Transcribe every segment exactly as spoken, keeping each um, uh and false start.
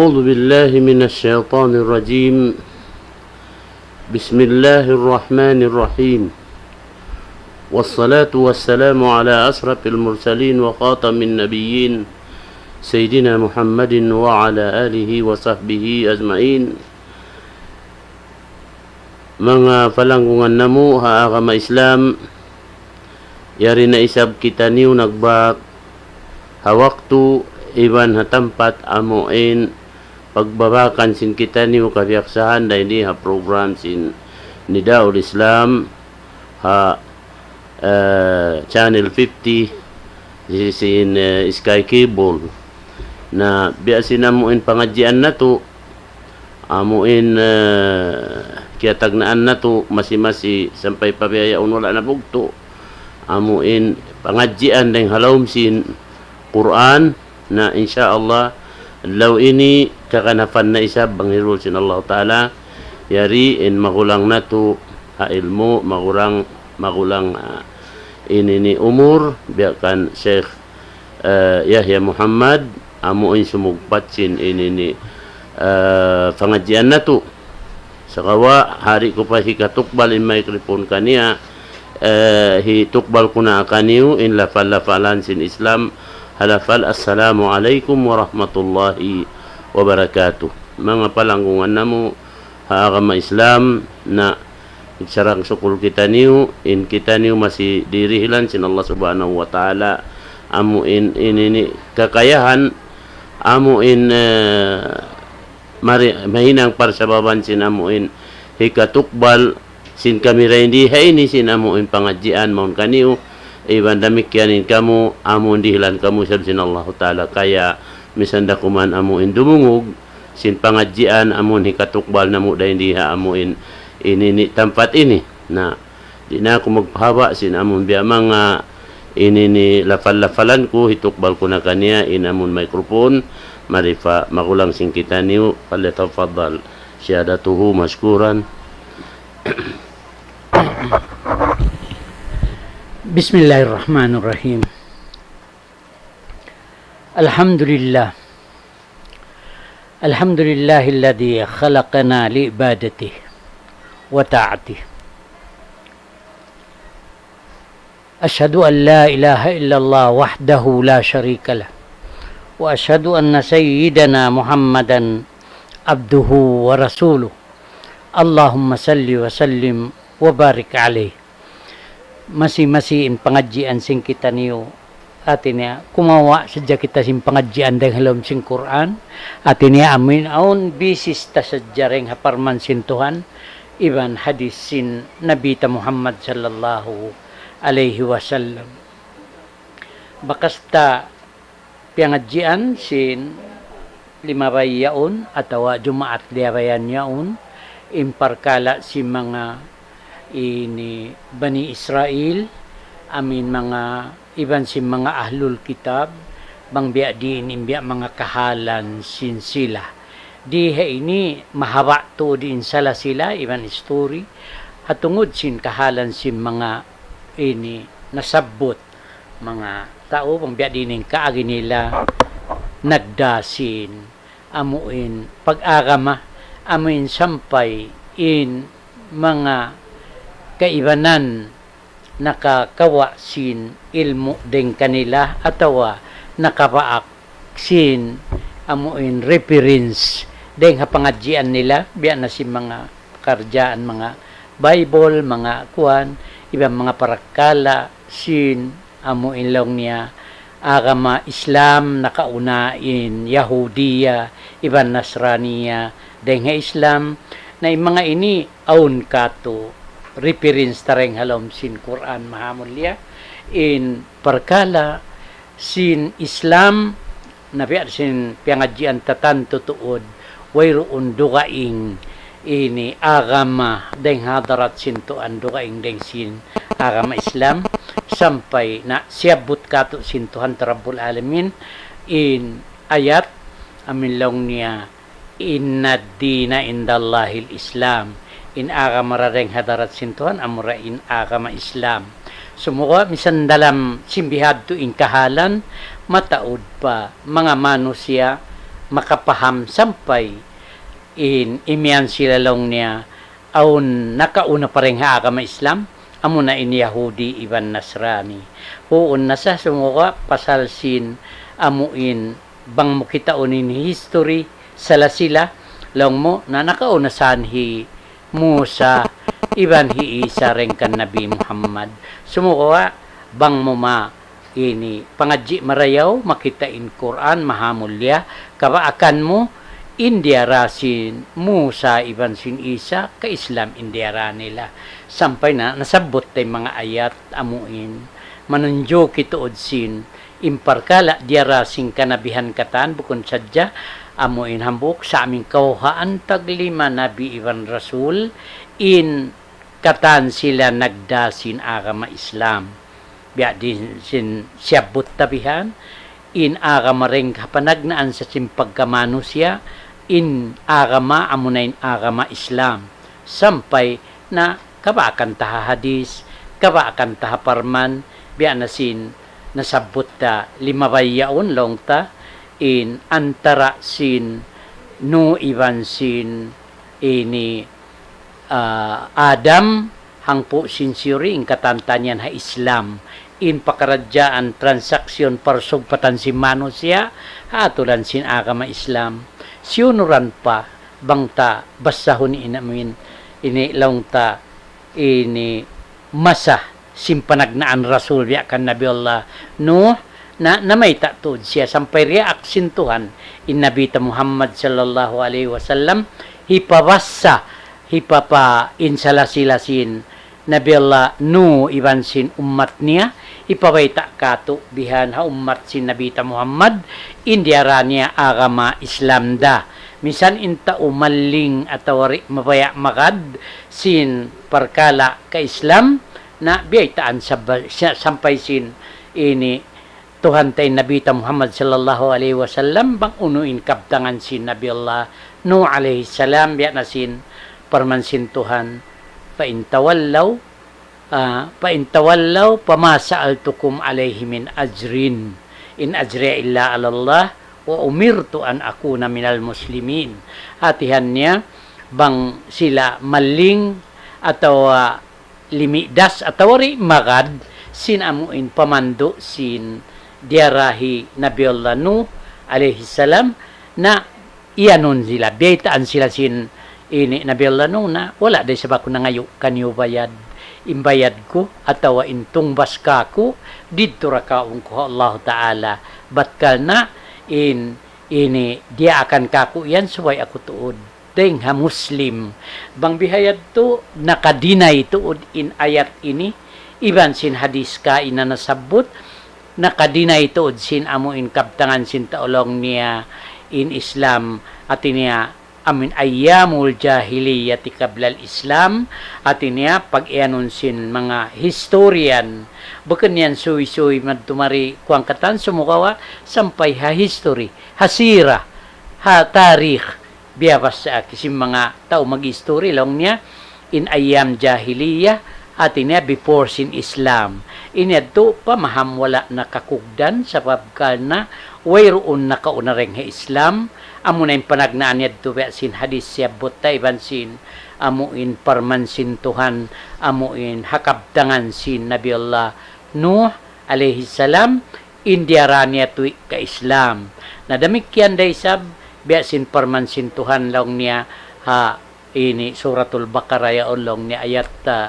أعوذ بالله من الشيطان الرجيم. بسم الله الرحمن الرحيم. والصلاة والسلام على أشرف المرسلين وخاتم النبيين سيدنا محمد وعلى آله وصحبه أجمعين. Manga palanggungan namu' ha agama Islam, yari na isab kitaniyu nagbak ha waktu iban ha tampat amu in pagbabakan sin kitaniyu kabiyaksahan dayn di ha program sin Nidaul Islam ha, eh, Channel fifty, sin, eh, Sky Cable. Na biya' sin amu in pangadjian natu', amu in, eh, kiyatagnaan natu' masi-masi sampay pa biya' yaun wala' na bugtu'. Amu in pangadjian dayn ha lawm sin Qur'an, na insya Allah, adlaw ini kakanapan na isab bang hirul sin Allah Ta'ala, yari in magulang natu' ha ilmu', magulang, magulang, ah, ini ni umur, biya' kan Sheikh, eh, Yahya Muhammad, amu in sumugpat sin ini ni, eh, pangadjian natu'. Sagawa', hari ku pa hikatukbal in microphone kaniya, eh, hitukbal ku na kaniyu in lafal-lafalan sin Islam, ha lafal, "Assalamu alaykum warahmatullahi wabarakatuh." Manga palanggungan namu' ha agama Islam, na sarang sukul kitaniyu, in kitaniyu masi dirihilan sin Allah Subhanahu wa Ta'ala, amu in, in ini kakayahan, amu in, eh, mari, mahinang parsababan sin amu in hikatukbal sin kami dayn di ha ini sin amu in pangadjian mawn kaniyu, iban damikkiyan in kamu, amu in dihilan kamu isab sin Allahu Ta'ala kaya, misan da kuman amu in dumungug sin pangadjian amu in hikatukbal namu' dayn di ha amu in ini ni tampat ini. Na, di' na aku magpahaba' sin amu in biya' manga ini ni lafal-lafalan ku, hitukbal ku na kaniya in amu in microphone, mari pa magulang sin kitaniyu, فليتفضل سيادته مشكورا. بسم الله الرحمن الرحيم. الحمد لله. الحمد لله الذي خلقنا لعبادته وطاعته. أشهد أن لا إله إلا الله وحده لا شريك له، وأشهد أن سيدنا محمدا عبده ورسوله. اللهم صل وسلم وبارك عليه. Masi-masi in pangadjian sin kitaniyu. Hati niya, kumawa' sadja kita sin pangadjian dayn ha lawm sin Qur'an. Hati niya, amu in awn basis ta sadja dayn ha parman sin Tuhan, iban hadith sin Nabi ta Muhammad sallallahu alayhi wasallam. Bakas ta piyangadjian sin limabay yaun atawa Jumaat liyabayan yaun, in parkala' sin manga ini Bani Israil, amu in manga iban sin manga Ahlul Kitab, bang biya' diin in biya' manga kahalan sin sila. Di ha ini mahaba' tuud in sala sila, iban history, ha tungud sin kahalan sin manga ini nasabbut manga tau, bang biya' diin in kaagi nila nagdā sin amu in pag-agama, amu in sampay in manga kaibanan nakakawa' sin ilmu' dayn kanila atawa nakabaak sin amu in reference dayn ha pangadjian nila, biya' na sin manga karjaan, manga Bible, manga kuwan, iban manga parakala' sin amu in laung niya agama Islam, nakauna in Yahudiya, iban Nasraniya, dayn ha Islam. Na in manga ini awn kātu' reference ta dayn ha lawm sin Qur'an Mahamulliya, in parkala' sin Islam, na biya' sin piyangadjian ta tantu tuud, wayruun dugaing ini agama dayn ha hadarat sin Tuhan, dugaing dayn sin agama Islam, sampay na siyabbut kātu' sin Tuhan ta Rabbul Alamin, in ayat, amu in laung niya, إن الدين عند الله الإسلام. In agama da dayn ha hadarat sin Tuhan, amura in agama Islam. Sumagawa' misan dalam sin bihādtu in kahalan, mataud pa manga manusiya', makapaham sampay in imiyan sila laung niya awn nakauna pa dayn ha agama Islam, amuna in Yahudi iban Nasrani. Huun na sa sumagawa' pasal sin amu in bang mu kitaun in history, sila-sila, laung mu, na nakauna san hi Musa, iban hi Isa dayn kan Nabi Muhammad. Sumagawa', bang mu ma ini pangadji' marayaw, makita' in Qur'an, mahamulliya, kabaakan mu, in diyara sin Musa iban sin Isa, ka-Islam in diyara nila. Sampay na, nasabbut ta in manga ayat, amu in, manunjuki tuud sin, in parkala' diyara sin kanabihan katan, bukun sadja, amu in hambuuk, sa' amu in kawhaan taglima nabi iban rasul, in katan sila nagdā sin agama Islam. Biya' diin sin siyabbut ta bihan, in agama dayn ha panagnaan sa sin pagkamanusiya', in agama amuna in agama Islam. Sampay na kabaakan ta ha hadis, kabaakan ta ha parman, biya' na sin nasabbut ta limabay yaun laung ta, in antara sin Nuh iban sin ini ah, Adam, hangpu' sin siyuri in katantan yan ha Islam. In pakaradjaan transaksyon parsugpatan sin manusiya', ha aturan sin agama Islam. Siyunuran pa, bang ta basahun in amin, ini laung ta, ini masa sin panagnaan Rasul biya' kan Nabi Allah Nuh, na, namayta' tuud siya sampay diyaak sin Tuhan, in Nabi ta Muhammad sallallahu alayhi wasallam, hipabasa, hipapa-, in sala-sila sin Nabi Allah Nuh iban sin ummat niya, hipabayta' kātu' bihan ha ummat sin Nabi ta Muhammad, in diyara niya agama Islam da. Misan in tau malling atawa di' mabaya' magad sin parkala' ka-Islam, na biyaytaan sabba-, sa-, sampay sin ini Tuhan ta in Nabi ta Muhammad sallallahu alayhi wasallam, bang unu in kabtangan sin Nabi Allah Nuh alayhi salam, biya' na sin parman sin Tuhan, فإن تولوا, ah, فإن تولوا فما سألتكم عليه من أجر، إن أجري إلا على الله وأمرت أن أكون من المسلمين. Hatihan niya, bang sila maling atawa limidas atawa di' magad sin amu in pamandu' sin diyara hi Nabi Allah Nuh alayhi salam, na iyanun sila, biyaytaan sila sin ini Nabi Allah Nuh na, wala' da isab aku nangayu' kaniyu bayad, in bayad ku atawa in tungbas kāku', didtu ra kaun ku ha Allah Ta'ala. Bat karna' in ini diyaakan kāku' yan subay aku tuud dayng ha Muslim. Bang bihayadtu, naka-deny tuud in ayat ini, iban sin hadis kaina nasabbut, naka-deny tuud sin amu in kabtangan sin tau laung niya in Islam, hati niya, amu in أيام الجاهلية قبل الإسلام, hati niya, pag-iyanun sin manga historian, bukun yan suysuy madtu mari kuwan katan, sumagawa' sampay ha history, ha sira, ha tarikh, biyabasa' sin manga tau mag-history, laung niya, in ayyam jahiliya, hati niya before sin Islam. Ini yadtu pamaham wala' na kakugdan, sabab karna' wayruun nakauna dayng ha Islam, amu na in panagnaan yadtu biya' sin hadis siyabbut ta iban sin amu in parman sin Tuhan, amu in ha kabtangan sin Nabi Allah Nuh alayhi salam, in diyara niya tuwi' ka Islam. Na damikkiyan da isab, biya' sin parman sin Tuhan laung niya ha ini Suratul Baqarah yaun laung niya ayat, ah,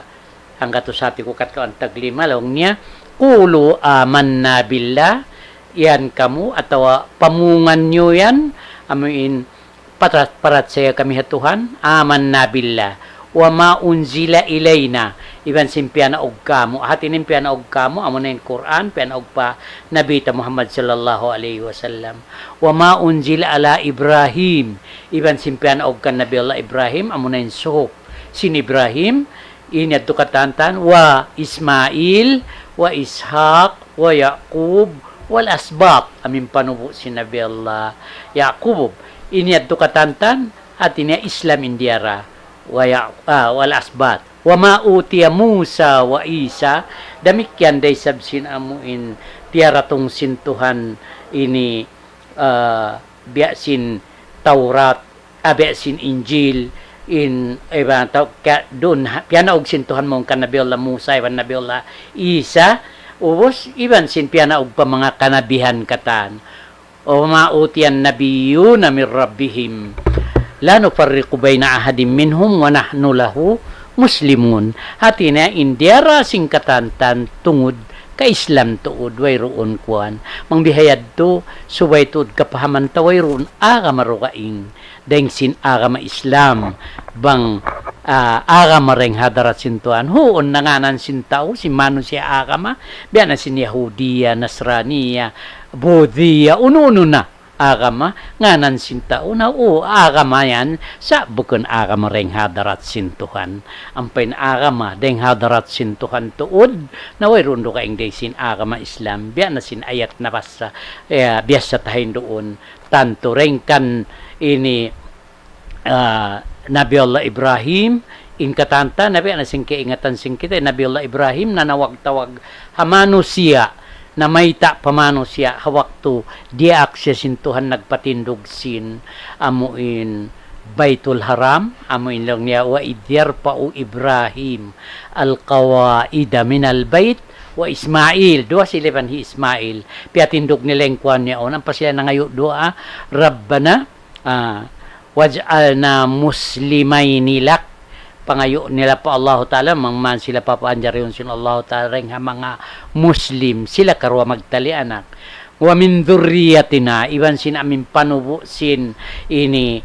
hanggatus hati ku katlauan tag lima laung niya, قولوا آمنا بالله, yan kamu atawa pamungan niyu yan, amu in para-, parachaya kami ha Tuhan, آمنا بالله وما أنزل إلينا, iban sin piyanaug kāmu'. Hati niya in piyanaug kāmu', amu na in Qur'an, piyanaug pa Nabi ta Muhammad sallallahu alayhi wasallam. وما أنزل على إبراهيم, iban sin piyanaug kan Nabi Allah Ibrahim, amu na in suhuf sin Ibrahim, ini yadtu katantan, وإسماعيل وإسحاق ويعقوب والأسباط, amu in panubu' sin Nabi Allah Yaqub. Ini yadtu katantan, hati niya Islam in diyara. Wa ya-, ah, والأسباط. وما أوتي موسى وعيسى, damikkiyan da isab sin amu in piyaratung sin Tuhan ini, ah, biya' sin Tawrat, ah, biya' sin Injil, in, iban tau-, ka-, duun ha-, piyanaug sin Tuhan mawn kan Nabi Allah Musa, iban Nabi Allah Isa, ubus, iban sin piyanaug pa manga kanabihan katan. وما أوتي النبيون من ربهم لا نفرق بين أحد منهم ونحن له مسلمون. Hati niya, in diyara sin katantan tungud ka Islam tuud, wayruun kuwan. Bang biha' yadtu, subay tuud kapahaman ta wayruun agama dugaing dayn sin agama Islam, bang, ah, agama dayn ha hadarat sin Tuhan. Huun, nangānan sin tau, sin manusiya' agama, biya' na sin Yahudiya, Nasraniya, Buddhiya, unu-unu na agama, ngānan sin tau na, o, agama yan, sa' bukun agama dayn ha hadarat sin Tuhan. Ampa in agama dayn ha hadarat sin Tuhan tuud, na wayruun dugaing dayn sin agama Islam, biya' na sin ayat nabassa, eh, biyassa ta hinduun, tantu dayn kan ini, ah, Nabi Allah Ibrahim, in katantan, na biya' na sin kaingatan sin kita, Nabi Allah Ibrahim, nanawag-tawag ha manusiya', namayta' pa manusiya', ha waktu diyaak siya sin Tuhan nagpatindug sin, amuin Baitul Haram, amuin laung niya, وإذ يرفع إبراهيم القواعد من البيت وإسماعيل, duwa sila iban hi Ismail, piyatindug nila in kuwan niya, o, ampa sila nangayu' duwaa, ربنا, ah, واجعلنا مسلمين لك. Pangayu' nila pa Allahu Ta'ala, bang man sila papanjariun sin Allahu Ta'ala dayn ha manga Muslim, sila karuwa magtali anak. ومن ذريتنا, iban sin amuin panubu' sin ini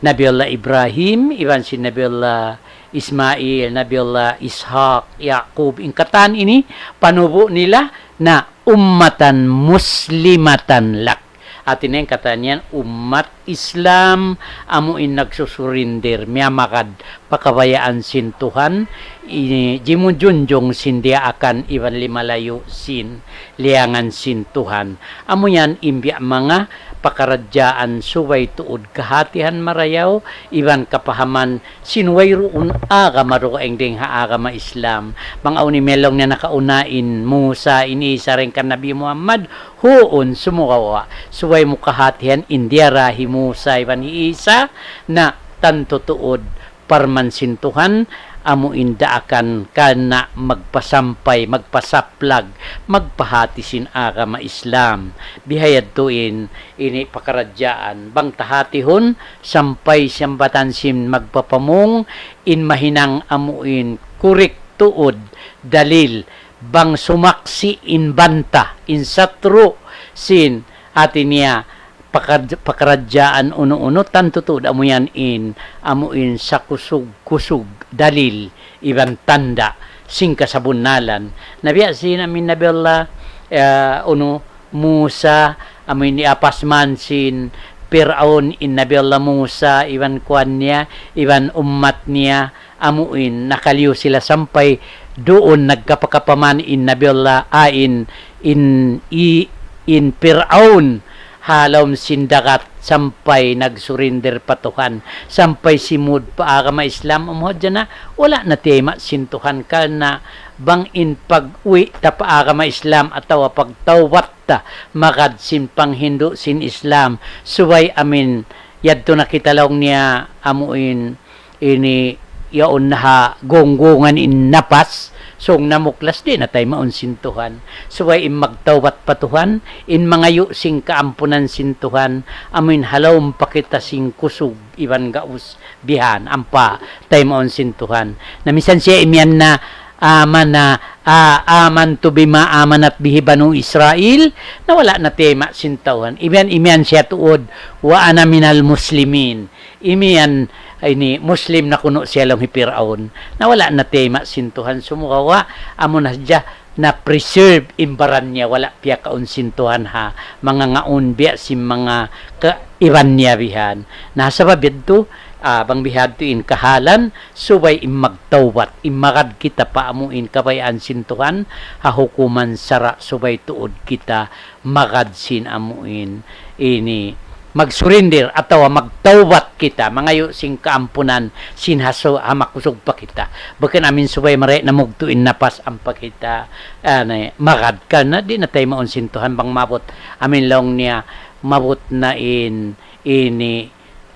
Nabi Allah Ibrahim, iban sin Nabi Allah Ismail, Nabi Allah Ishaq, Yaqub, in katan ini, panubu' nila na أمة مسلمة لك. Hati niya in katan yan, ummat Islam, amuin nagsusurindir, miyamagad pa kabayaan sin Tuhan, ini, jimujunjung sin diyaakan iban limalayu' sin liyangan sin Tuhan. Amu yan in biya' manga pakaradjaan subay tuud kahatihan marayaw, iban kapahaman sin wayruun agama dugaing dayn ha agama Islam. Bang awn in laung niya nakauna in Musa, in Isa dayn kan Nabi Muhammad, huun, sumagawa'. Subay mu kahatihan in diyara hi Musa iban hi Isa, na tantu tuud parman sin Tuhan, amuin daakan karna' magpasampay, magpasaplag, magpahati sin agama Islam. Biha' yadtu in ini pakaradjaan. Bang tahatihun, sampay sambatan sin magpapamung, in mahinang amuin kurik tuud dalil, bang sumaksi' in banta, in satru' sin, hati niya, pakad-, pakaradjaan unu-unu, tantu tuud amu yan in, amuin sakusug-kusug dalil iban tanda' sin kasabunnalan. Na biya' sin amuin Nabi Allah, eh, unu, Musa, amuin iyapas man sin Pir'aun in Nabi Allah Musa, iban kuwan niya, iban ummat niya, amuin nakaliyu sila sampay duun nagkapakapa man in Nabi Allah, ah, in, in, i-, in Pir'aun ha lawm sin dagat sampay nagsurindir pa Tuhan, sampay simud pa agama Islam, amu hadja na, wala' na tiyayma' sin Tuhan karna' bang in pag-uwi' ta pa agama Islam atawa pagtawbat ta magad sin panghindu' sin Islam, subay amuin yadtu na kita laung niya amuin ini yaun na ha gunggungan in napas, sung namuklas, di' na taymaun sin Tuhan. Subay in magtawbat pa Tuhan, in mangayu' sin kaampunan sin Tuhan, amuin ha lawm pa kita sin kusug iban gaus bihan, ampa taymaun sin Tuhan. Na minsan siya imiyan na, amana, a-, آمنت بما آمنت به بنو إسرائيل, na wala' na tayma' sin Tuhan. Imiyan, imiyan siya tuud, وأنا من المسلمين. Imiyan, ini, Muslim na kunu' siya laung hi Pir'aun. Na wala' na tayma' sin Tuhan, sumagawa', amu na sadja na-preserve in baran niya, wala' piyakaun sin Tuhan ha manga ngaun biya' sin manga kaiban niya bihan. Na sabab yadtu, ah, bang bihadtu in kahalan, subay in magtawbat, in magad kita pa amuin kabayaan sin Tuhan, ha hukuman sara' subay tuud kita magad sin amuin ini magsurindir atawa magtawbat kita, mangayu' sin kaampunan sin hasu-, ha makusug pa kita. Bukun amuin subay mari namugtu' in napas ampa kita, ah, na, magad karna' di' na taymaun sin Tuhan bang maabut. Amuin laung niya maabut na in ini,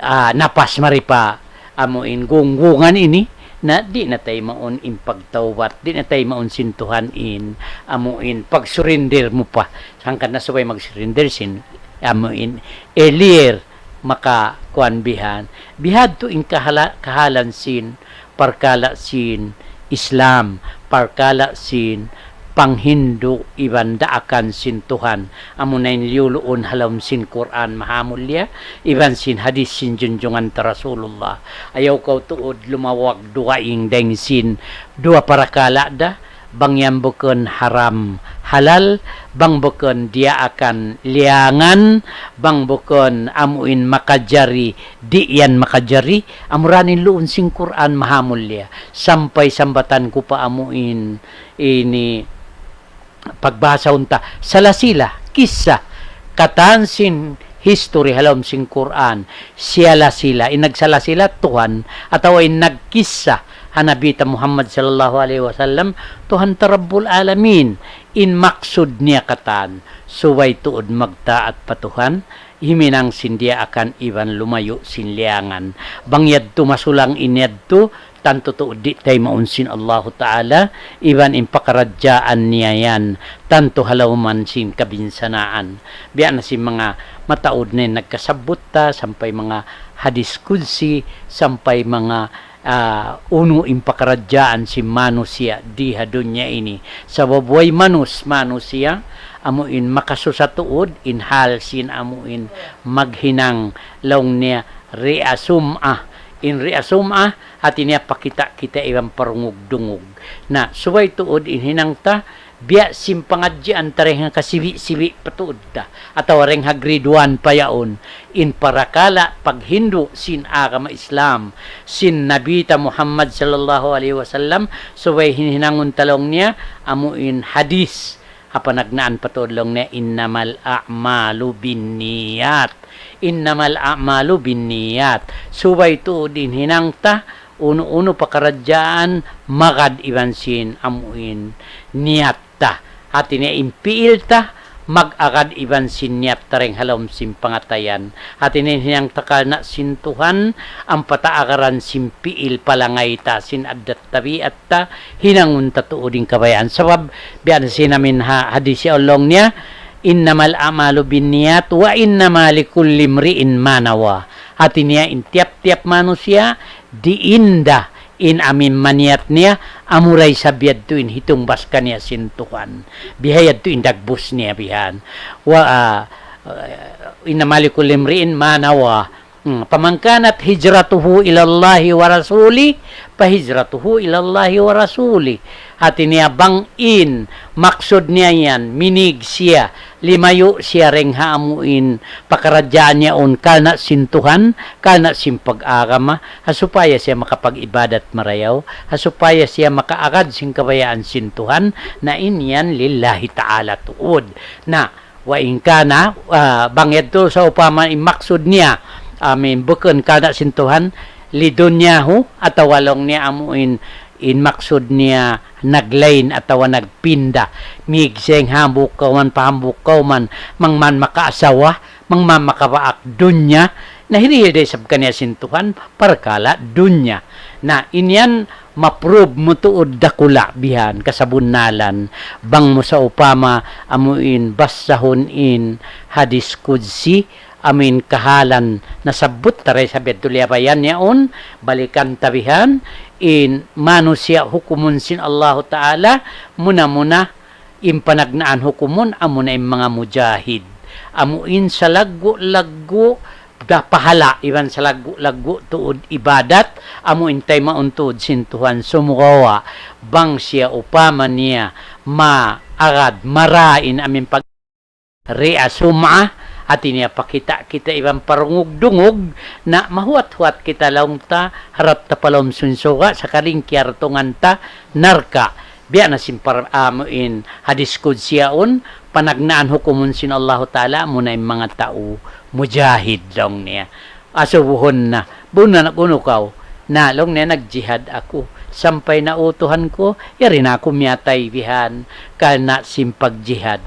ah, napas mari pa amu in gunggungan ini, na di' na taymaun in pagtawbat, di' na taymaun sin Tuhan in amu in pag-surrender mu pa. Hangkan na subay mag-surrender sin amu in earlier maka kuan bihan. Bihadtu in kahala-, kahalan sin parkala' sin Islam, parkala' sin panghindu' iban daakan sin Tuhan. Amuna in liyuluun ha lawm sin Qur'an mahamulliya, iban sin hadis sin junjungan ta Rasulullah. Ayaw kaw tuud lumawag dugaing dayn sin duwa parakala' da, bang yan bukun haram halal, bang bukun diyaakan liyangan, bang bukun amu in makajari, di' yan makajari, amura in luun sin Qur'an mahamulliya. Sampay sambatan ku pa amu in ini pagbahasahun ta, salasila, kissa, katan sin history ha lawm sin Qur'an, siyalasila, in nagsalasila Tuhan, atawa in nagkissa ha Nabi ta Muhammad sallallahu alayhi wasallam, Tuhan ta Rabbul Alamin, in maksud niya katan, subay tuud magtaat pa Tuhan, himinang sin diyaakan iban lumayu' sin liyangan. Bang yadtu masulang in yadtu, tantu tuud di' taymaun sin Allahu Ta'ala, iban in pakaradjaan niya yan, tantu ha lawm sin kabinsanaan. Biya' na sin manga mataud na in nagkasabbut ta, sampay manga hadis qudsi, sampay manga, ah, unu in pakaradjaan sin manusiya' di ha dunya ini. Sabab way manus-, manusiya', amu in makasusa tuud, in hal sin amu in maghinang laung niya ri'a sum'ah. In ri'a sum'ah, hati niya pakita'-kita' iban parungug-dungug. Na, subay tuud in hinang ta, biya' sin pangadjian ta dayn ha kasibi'-sibi' pa tuud ta. Atawa dayn ha grade one pa yaun. In parakala' paghindu' sin agama Islam, sin Nabi ta Muhammad sallallahu alayhi wasallam, subay hinhinangun ta laung niya, amu in hadis. Ha panagnaan pa tuud laung niya, إنما الأعمال بالنيات. إنما الأعمال بالنيات. Subay tuud in hinang ta, unu-unu pakaradjaan, magad iban sin amu in niyat ta. Hati niya in pi'il ta, mag-agad iban sin niyat ta dayn ha lawm sin pangatayan. Hati niya in hinang ta karna' sin Tuhan, ampa ta agaran sin pi'il palangay ta, sin addat tabiat ta, hinangun ta tuud in kabayaan. Sabab, biya' na sin amin ha-, hadis ya laung niya, إنما الأعمال بالنيات وإنما لكل امرئ ما نوى. Hati niya in tiyap-tiyap manusiya', diin da in amin maniyat niya, amura isab yadtu in hitungbas kaniya sin Tuhan. Biha yadtu in dagbus niya bihan. Wa, ah, إنما لكل امرئ ما نوى. Hmm, فمن كانت هجرته إلى الله ورسوله فهجرته إلى الله ورسوله. Hati niya bang in maksud niya yan, minig siya, limayu' siya dayn ha amu in pakaradjaan yaun karna' sin Tuhan, karna' sin pag-agama, ha supaya siya makapag-ibadat marayaw, ha supaya siya makaagad sin kabayaan sin Tuhan, na in yan lillahi ta'ala tuud. Na, وإن كان, ah, bang yadtu sawpama in maksud niya, amin, bukun karna' sin Tuhan, لدنياه, atawa laung niya amu in, in maksud niya naglain atawa nagpinda. Mig sin hambuuk kawman pa hambuuk kawman, bang man makaasawa, bang man makabaak dunya, na hirihil da isab kaniya sin Tuhan, parkala' dunya. Na, in yan, ma-prove mu tuud dakula' bihan kasabunnalan, bang mu sawpama amu in basahun in hadis qudsi, amu in kahalan nasabbut ta dayn ha biya' tuud liyabayan yaun, balikan ta bihan, in manusiya' hukumun sin Allahu Ta'ala, muna-muna, in panagnaan hukumun, amuna in manga mujahid. Amu in salaggu'-laggu' da pahala', iban salaggu'-laggu' tuud ibadat, amu in taymaun tuud sin Tuhan sumagawa', bang siya upama niya maagad marayaw in amin pag-, ri'a sum'ah, hati niya pakita'-kita' iban parungug-dungug, na mahuwat-huwat kita laung ta, harap ta pa lawm sin surga', sakaling kiyartungan ta narka'. Biya' na sin par-, amu in hadis qudsi yaun, panagnaan hukumun sin Allahu Ta'ala, amuna in manga tau mujahid laung niya. Asubuhun na, bunnal na kunu' kaw, na laung niya nagjihad aku, sampay na utuhan ku, yari na aku miyatay bihan, karna' sin pagjihad.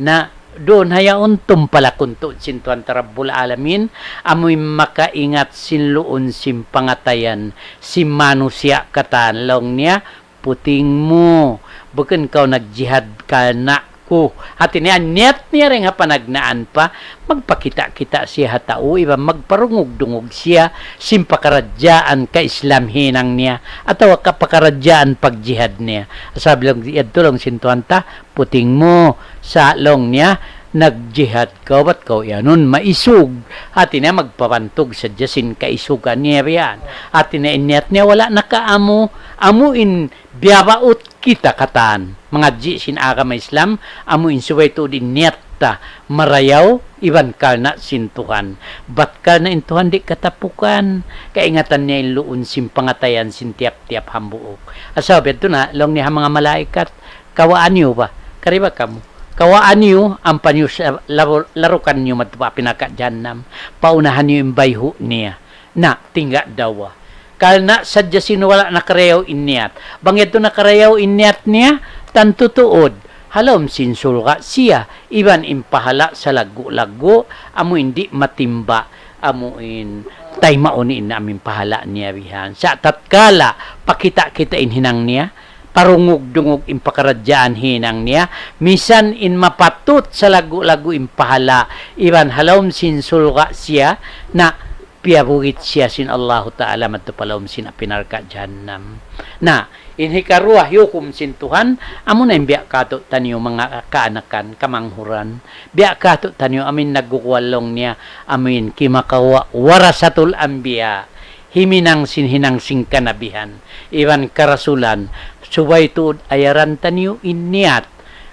Na, Duun ha yaun tumpalakun tuud sin Tuhan ta Rabbul Alamin, amuin makaingat sin luun sin pangatayan sin manusiya' katan, laung niya, puting mu, bukun kaw nagjihad karna' ku. Hati niya, niyat niya dayn ha panagnaan pa, magpakita'-kita' siya ha tau, iban magparungug-dungug siya sin pakaradjaan ka-Islam hinang niya, atawa ka pakaradjaan pagjihad niya. Sabab laung, yadtu laung sin Tuhan ta, puting mu, sa' laung niya, nagjihad kaw, bat kaw iyanun maisug. Hati niya, magpabantug sadja sin kaisugan niya biya' yan. Hati niya, in niyat niya wala' nakaamu, amu in biyabaut kita katan. Mangadji' sin agama Islam, amu in subay tuud in niyat ta marayaw, iban karna' sin Tuhan. Bat karna' in Tuhan di' katapukan, kaingatan niya in luun sin pangatayan sin tiyap-tiyap hambuuk. Sabab yadtu na, laung niya ha manga malaikat, kawaa niyu ba? Kari ba kamu? Kawaa niyu, ampa niyu sa-, laru-, larukan niyu madtu pa api narka' jahannam. Paunahan niyu in bayhu' niya. Na, tingga dawa. Karna' sadja sin wala' nakarayaw in niyat. Bang yadtu nakarayaw in niyat niya, tantu tuud. Ha lawm sin surga' siya, iban in pahala' salaggu'-laggu', amu in di' matimba, amu in taymaun in amu in pahala' niya bihan. Sa' tatkala, pakita'-kita' in hinang niya, parungug-dungug in pakaradjaan hinang niya, misan in mapatut salaggu'-laggu' in pahala', iban ha lawm sin surga' siya, na piyabugit siya sin Allahu Ta'ala madtu pa lawm sin api narka' jahannam. Na, in hikaruwa, hukum sin Tuhan, amuna in biya' katu'taniyu manga kaanakan, kamanghuran. Biya' katu'taniyu amuin nagkukuwal laung niya, amuin kimakawa' warasatul anbiya. Himinang sin hinang sin kanabihan, iban karasulan, subay tuud ayaran taniyu in niyat,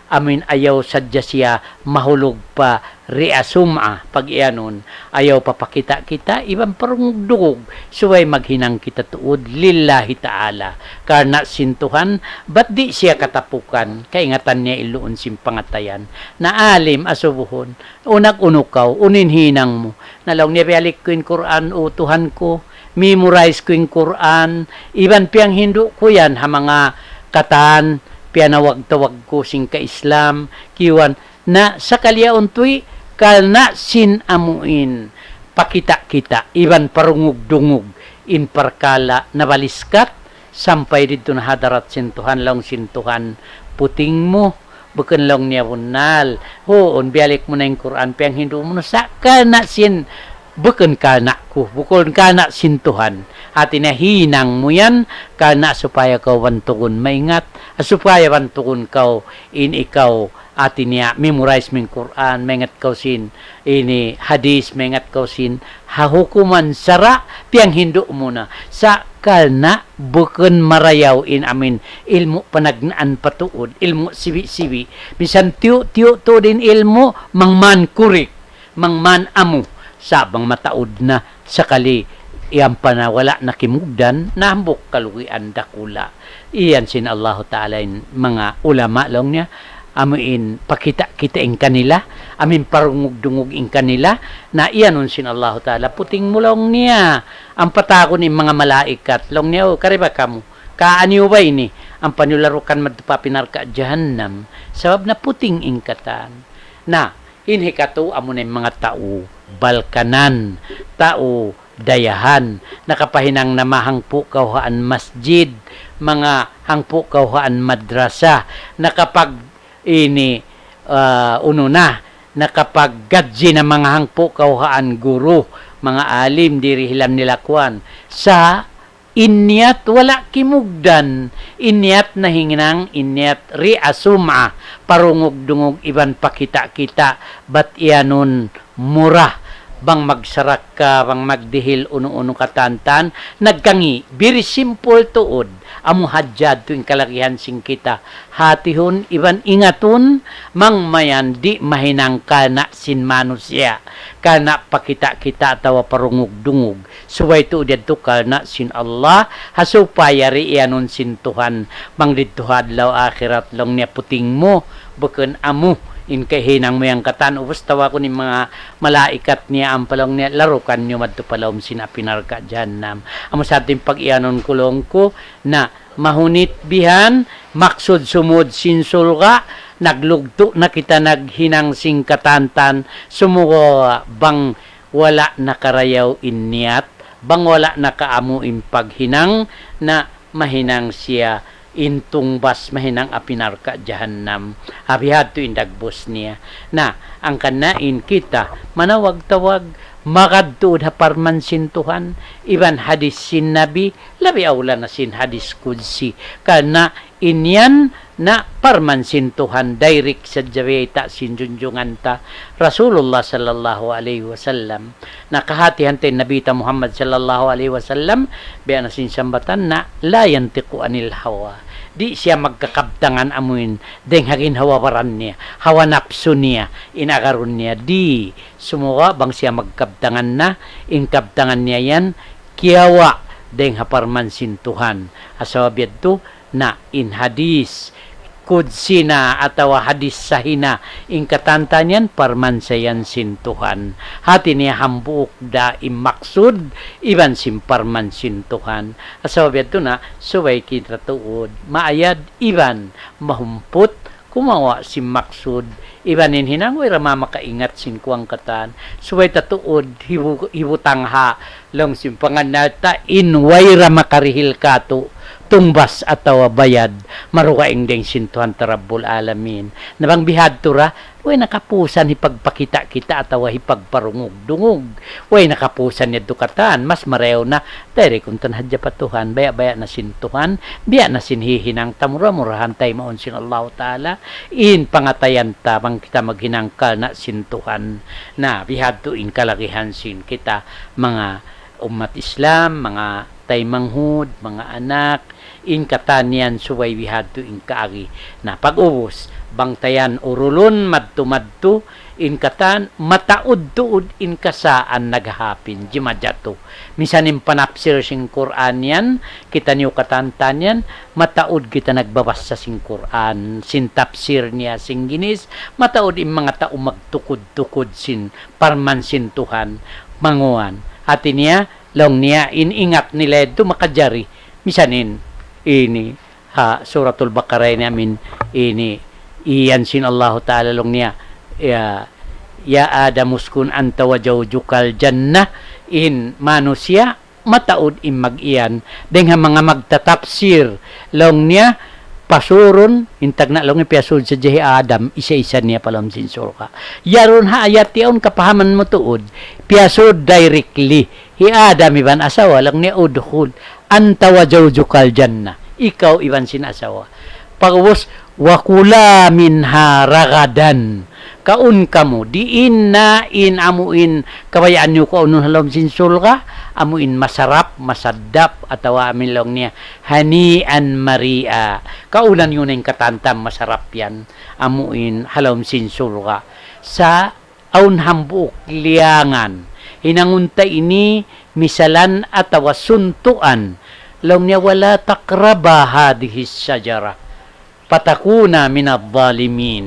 amuin ayaw sadja siya mahulug pa riya sum'a, pag-iyanun, ayaw pa pakita'-kita', iban parungug-dungug, subay maghinang kita tuud lillahi ta'ala. Karna' sin Tuhan, bat di' siya katapukan, kaingatan niya in luun sin pangatayan. Na alim, asubuhun, unag unu kaw, unu in hinang mu. Na laung niya biyalik ku in Qur'an, O Tuhan ku, memorize ku in Qur'an, iban piyanghindu' ku yan ha manga katan, piyanawag-tawag ku sin ka-Islam, kiyuwan, na sakali yaun tuy, karna' sin amuin pakita'-kita', iban parungug-dungug, in parkala' nabaliskat, sampay didtu na hadarat sin Tuhan, laung sin Tuhan, puting mu, bukun laung niya bunnal. Huun, biyalik mu na in Qur'an, piyanghindu' mu na sa' karna' sin, bukun karna' ku, bukun karna' sin Tuhan. Hati niya hinang mu yan, karna' supaya kaw bantugun maingat, supaya bantugun kaw in ikaw, hati niya, memorize mu in Qur'an, maingat kaw sin, ini hadis, maingat kaw sin, ha hukuman sara', piyanghindu' mu na. Sa' karna' bukun marayaw in amuin ilmu' panagnaan pa tuud, ilmu' sibi'-sibi'. Misan tiyu'-tiyu' tuud in ilmu', mangman kurik, mangman amu, sa' bang mataud na, sakali, iyan pa na wala' na kimugdan, na hambuuk kalugian dakula'. Iyan sin Allahu Ta'ala in manga ulama laung niya, amuin pakita'-kita' in kanila, amuin parungug-dungug in kanila, na iyanun sin Allahu Ta'ala, puting mu laung niya, ampa tawagun in manga malaikat, laung niya, O, kari ba kamu, kaaniyu ba ini, ampa niyu larukan madtu pa api narka' jahannam, sabab na puting in katan. Na, in hikatu amuna in manga tau balkanan, tau dayahan, nakapahinang na manga hangpu' kawhaan masjid, manga hangpu' kawhaan madrasa, nakapag ini, ah, unu na, nakapaggadji na manga hangpu' kawhaan guru, manga alim, di' dihilan nila kuwan. Sa' in niyat wala' kimugdan, in niyat nahinang, in niyat riya sum'a, parungug-dungug iban pakita'-kita', bat iyanun mura, bang magsarakka, bang magdihil unu-unu katan-katan, nagkangi', very simple tuud, amu hadja tuud in kalagihan sin kita, hatihun iban ingatun, bang mayan di' mahinang karna' sin manusiya', karna' pakita'-kita' atawa parungug-dungug. Subay tuud yadtu karna' sin Allah, ha supaya di' iyanun sin Tuhan, bang didtu ha adlaw akhirat laung niya puting mu, bukun amu, in kahinang mu yan katan, ubus tawagun in manga malaikat niya ampa laung niya, larukan niyu madtu pa lawm sin api narka' jahannam. Amu sa in pag-iyanun ku laung ku, na mahunit bihan, maksud sumud sin surga', Naglugtu' na kita naghinang sin katantan, sumagawa' bang wala' nakarayaw in niyat, bang wala' nakaamu in paghinang, na mahinang siya in tungbas, mahinang api narka' jahannam. Ha bihadtu in dagbus niya. Na, hangkan na in kita, manawag-tawag, magad tuud ha parman sin Tuhan, iban hadis sin Nabi, labi awla na sin hadis qudsi. Karna' in yan na parman sin Tuhan, direct sadja bayta' sin junjungan ta, Rasulullah sallallahu alayhi wasallam. Na kahātihan ta in Nabi ta Muhammad sallallahu alayhi wasallam, biya' na sin sambatan na, لا ينطق عن الهوى. Di' siya magkakabtangan amuin, dayng ha ginhawa-baran niya, hawa napsu niya, in agarun niya, di', sumagawa' bang siya magkabtangan na, in kabtangan niya yan, kiyawa', dayng ha parman sin Tuhan. Sabab yadtu, na in hadis qudsi na atawa hadis sahih na, in katantan yan parman sa yan sin Tuhan. Hāti niya hambuuk da in maksud iban sin parman sin Tuhan. Sabab yadtu na, subay kita tuud maayad iban mahumput, kumawa' sin maksud, iban in hinang way ra makaingat sin kuwan katan, subay ta tuud hibu-, hibutang ha laung sin pangannal ta in way ra makarihil kātu' tungbas atawa bayad, marugaing dayng sin Tuhan ta Rabbul Alamin. Na bang bihadtu ra, way na kapusan hipagpakita'-kita' atawa hipagparungug-dungug. Way na kapusan yadtu katan, mas marayaw na, direct untan hadja pa Tuhan, baya'-baya' na sin Tuhan, biya' na sin hihinang ta, mura-murahan taymaun sin Allahu Ta'ala, in pangatayan ta, bang kita maghinang karna' sin Tuhan. Na, bihadtu in kalagihan sin kita, manga ummat Islam, manga taymanghud, manga anak, in katan yan subay bihadtu in kaagi. Na, pag-ubus, bang ta yan urulun madtu-madtu, in katan mataud tuud in kasaan naghahapin, jimajatu. Misan in panapsir sin Qur'an yan, kitaniyu katantan yan, mataud kita nagbabassa sin Qur'an, sin tapsir niya, sin ginis, mataud in manga tau magtukud-tukud sin parman sin Tuhan, manguan. Hāti niya, laung niya, in ingat nila yadtu makajari. Misan in, ini, ha Suratul Baqarah ini amin, ini, iyan sin Allahu Ta'ala laung niya, ya, يا آدم اسكن أنت وزوجك الجنة, in manusiya', mataud in mag-iyan, dayng ha manga magtatapsir, laung niya, pasurun, in tagna' laung niya piyasud sadja hi Adam, isa-isa niya pa lawm sin surga'. Yarun ha ayat yaun kapahaman mu tuud, piyasud directly, hi Adam iban asawa, laung niya, ادخل أنت وزوجك الجنة. Ikaw iban sin asawa. Pag'ubus, وكلا منها رغدا. Kaun kamu, diin na in amuin kabayaan niyu kaunun ha lawm sin surga', amuin masarap, masaddap, atawa amin laung niya, هنيئا مريئا. Kaunan niyu na in katantan masarap yan, amuin ha lawm sin surga'. Sa' awn hambuuk liyangan. Hinangun ta ini misalan atawa suntuan. Laung niya, ولا تقربا هذه الشجرة فتكونا من الظالمين.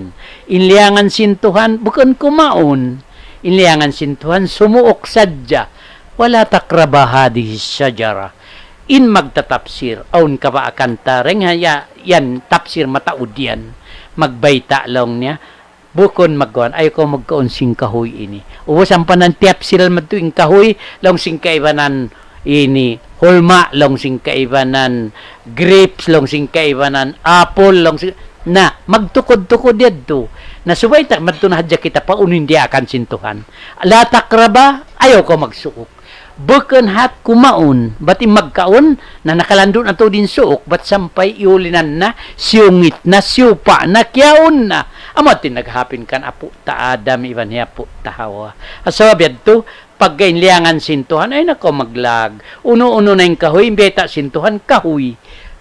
In liyangan sin Tuhan, bukun kumaun. In liyangan sin Tuhan, sumuuk sadja. ولا تقربا هذه الشجرة. In magtatapsir, awn kabaakan ta, dayng ha ya-, yan tapsir mataud yan. Magbayta' laung niya, bukun magkuan, ayaw kaw magkaun sin kahuy ini. Ubus ampa nan tiyapsiran madtu in kahuy, laung sin kaibanan ini, hulma', laung sin kaibanan grapes, laung sin kaibanan apple, laung sin, na, magtukud-tukud yadtu. Na subay ta, madtu na hadja kita pa unu in diyaakan sin Tuhan. لا تقربا, ayaw kaw magsuuk. Bukun hat kumaun, bat in magkaun, na nakalandu' na tuud in suuk, bat sampay iyulinan na, siyungit na, siyupa' na, kiyaun na. Amu yadtu in naghapin kan apu' ta Adam, iban hi apu' ta Hawa. Sabab yadtu, pagga in liyangan sin Tuhan, ayaw na kaw maglag. Unu-unu na in kahuy, in bayta' sin Tuhan, kahuy.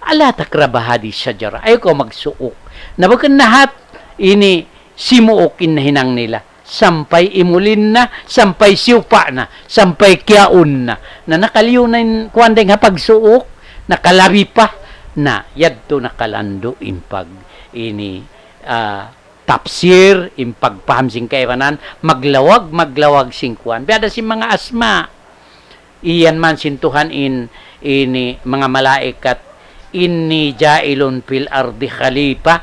لا تقربا هذه الشجرة, ayaw kaw magsuuk. Na bukun na hat, ini, simuuk in nahinang nila. Sampay imulin na, sampay siyupa' na, sampay kiyaun na. Na nakaliyu na in kuwan dayng ha pagsuuk, nakalabi pa, na yadtu nakalandu' in pag ini, ah, tapsir, in pagpaham sin kaibanan, maglawag, maglawag sin kuwan. Biya' da sin manga asma'. Iyan man sin Tuhan in, ini manga malaikat, إني جاعل في الأرض خليفة,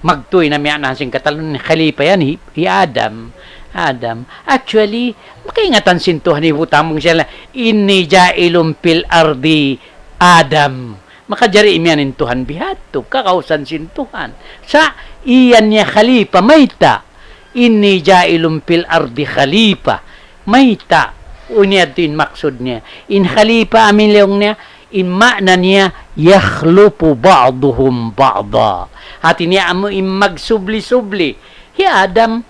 Magtuy na miya na sin katalun ni Khalifa yan, hi, hi Adam. Adam. Actually, makaingatan sin Tuhan hi butamung siya na, "Inni ja'ilun fil ardi Adam." Makajari imiyan in Tuhan bihadtu, kakausan sin Tuhan. Sa' iyan niya Khalifa, mayta'? "Inni ja'ilun fil ardi Khalifa." Mayta'? Unu yadtu in maksud niya. In Khalifa amin laung niya, in ma'na niya, "Yakhlufu ba'duhum ba'da." Hati niya amu in magsubli-subli. Hi Adam,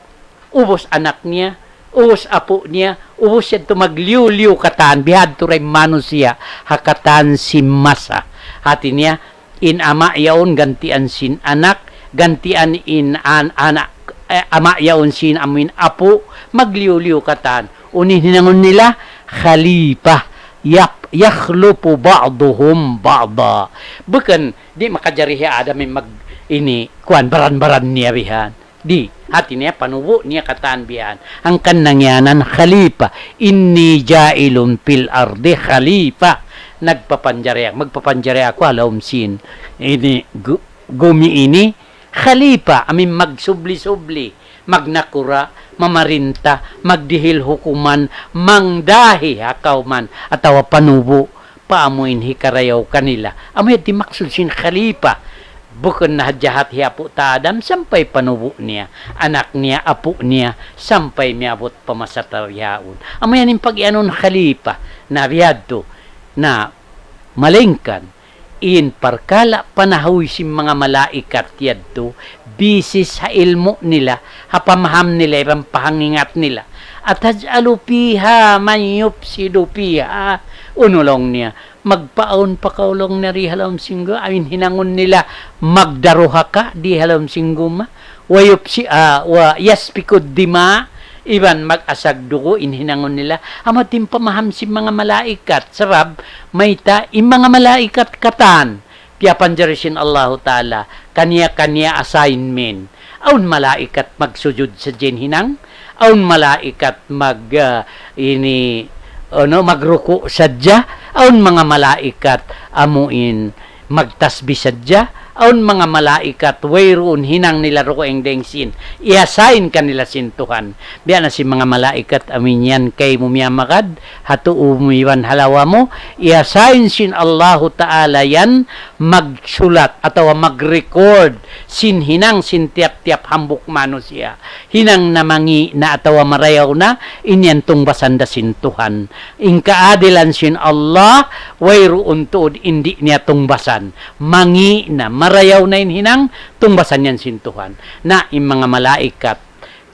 ubus anak niya, ubus apu' niya, ubus yadtu magliyu-liyu katan, bihadtu da in manusiya', ha katan sin masa. Hati niya, in ama' yaun gantian sin anak, gantian in an, anak, eh, ama' yaun sin amuin apu', magliyu-liyu katan. Unu in hinangun nila, Khalifa, yak, yakhlufu ba'duhum ba'da. Bukun, di' makajari hi Adam in mag, ini, kuwan, baran-baran niya bihan. Di', hati niya, panubu' niya katan bihan. Hangkan nangiyanan Khalifa, "Inni ja'ilun fil ardi Khalifa." Nagpapanjari aku, magpapanjari aku ha lawm sin ini gu, gumi ini, Khalifa, amin magsubli-subli, magnakura', mamarinta, magdihil hukuman, mangdahi ha kawman, atawa panubu', pa amuin hikarayaw kanila. Amu yan in maksud sin Khalifa. Bukun na jahat hi apu' ta Adam sampay panubu' niya, anak niya, apu' niya, sampay miyabut pa masa ta bihaun. Amu yan in pag-iyanun Khalifa, na bihadtu, na malayngkan, in parkala' panahuy sin manga malaikat yadtu, bisis ha ilmu' nila, ha pamaham nila, iban pahangingat nila. "Ataj'alu fiha man yufsidu fiha." Unu laung niya, magpaawn pa kaw laung niya di ha lawm sin gumi, amin hinangun nila, magdaruhaka di ha lawm sin gumi. Wa yufsi, ah, wa yasfikud dima, iban mag-asag dugu' in hinangun nila. Amu yan in pamaham sin manga malaikat, sabab mayta', in manga malaikat katan, piyapanjari sin Allahu Ta'ala, kaniya-kaniya assignment. Awn malaikat magsujud sadja in hinang, awn malaikat mag, ah, ini, unu, magruku' sadja, awn manga malaikat amuin magtasbih sadja, awn manga malaikat wayruun hinang nila dugaing dayn sin iyasain kanila sin Tuhan. Biya' na sin manga malaikat amuin yan kaymu miyamagad, ha tuu mu iban ha lawa mu, iyasain sin Allahu Ta'ala yan magsulat atawa mag-record sin hinang sin tiyap-tiyap hambuuk manusiya'. Hinang na mangi' na atawa marayaw na, in yan tungbasan da sin Tuhan. In kaadilan sin Allah, wayruun tuud in di' niya tungbasan. Mangi' na, marayaw na in hinang, tungbasan yan sin Tuhan. Na in manga malaikat,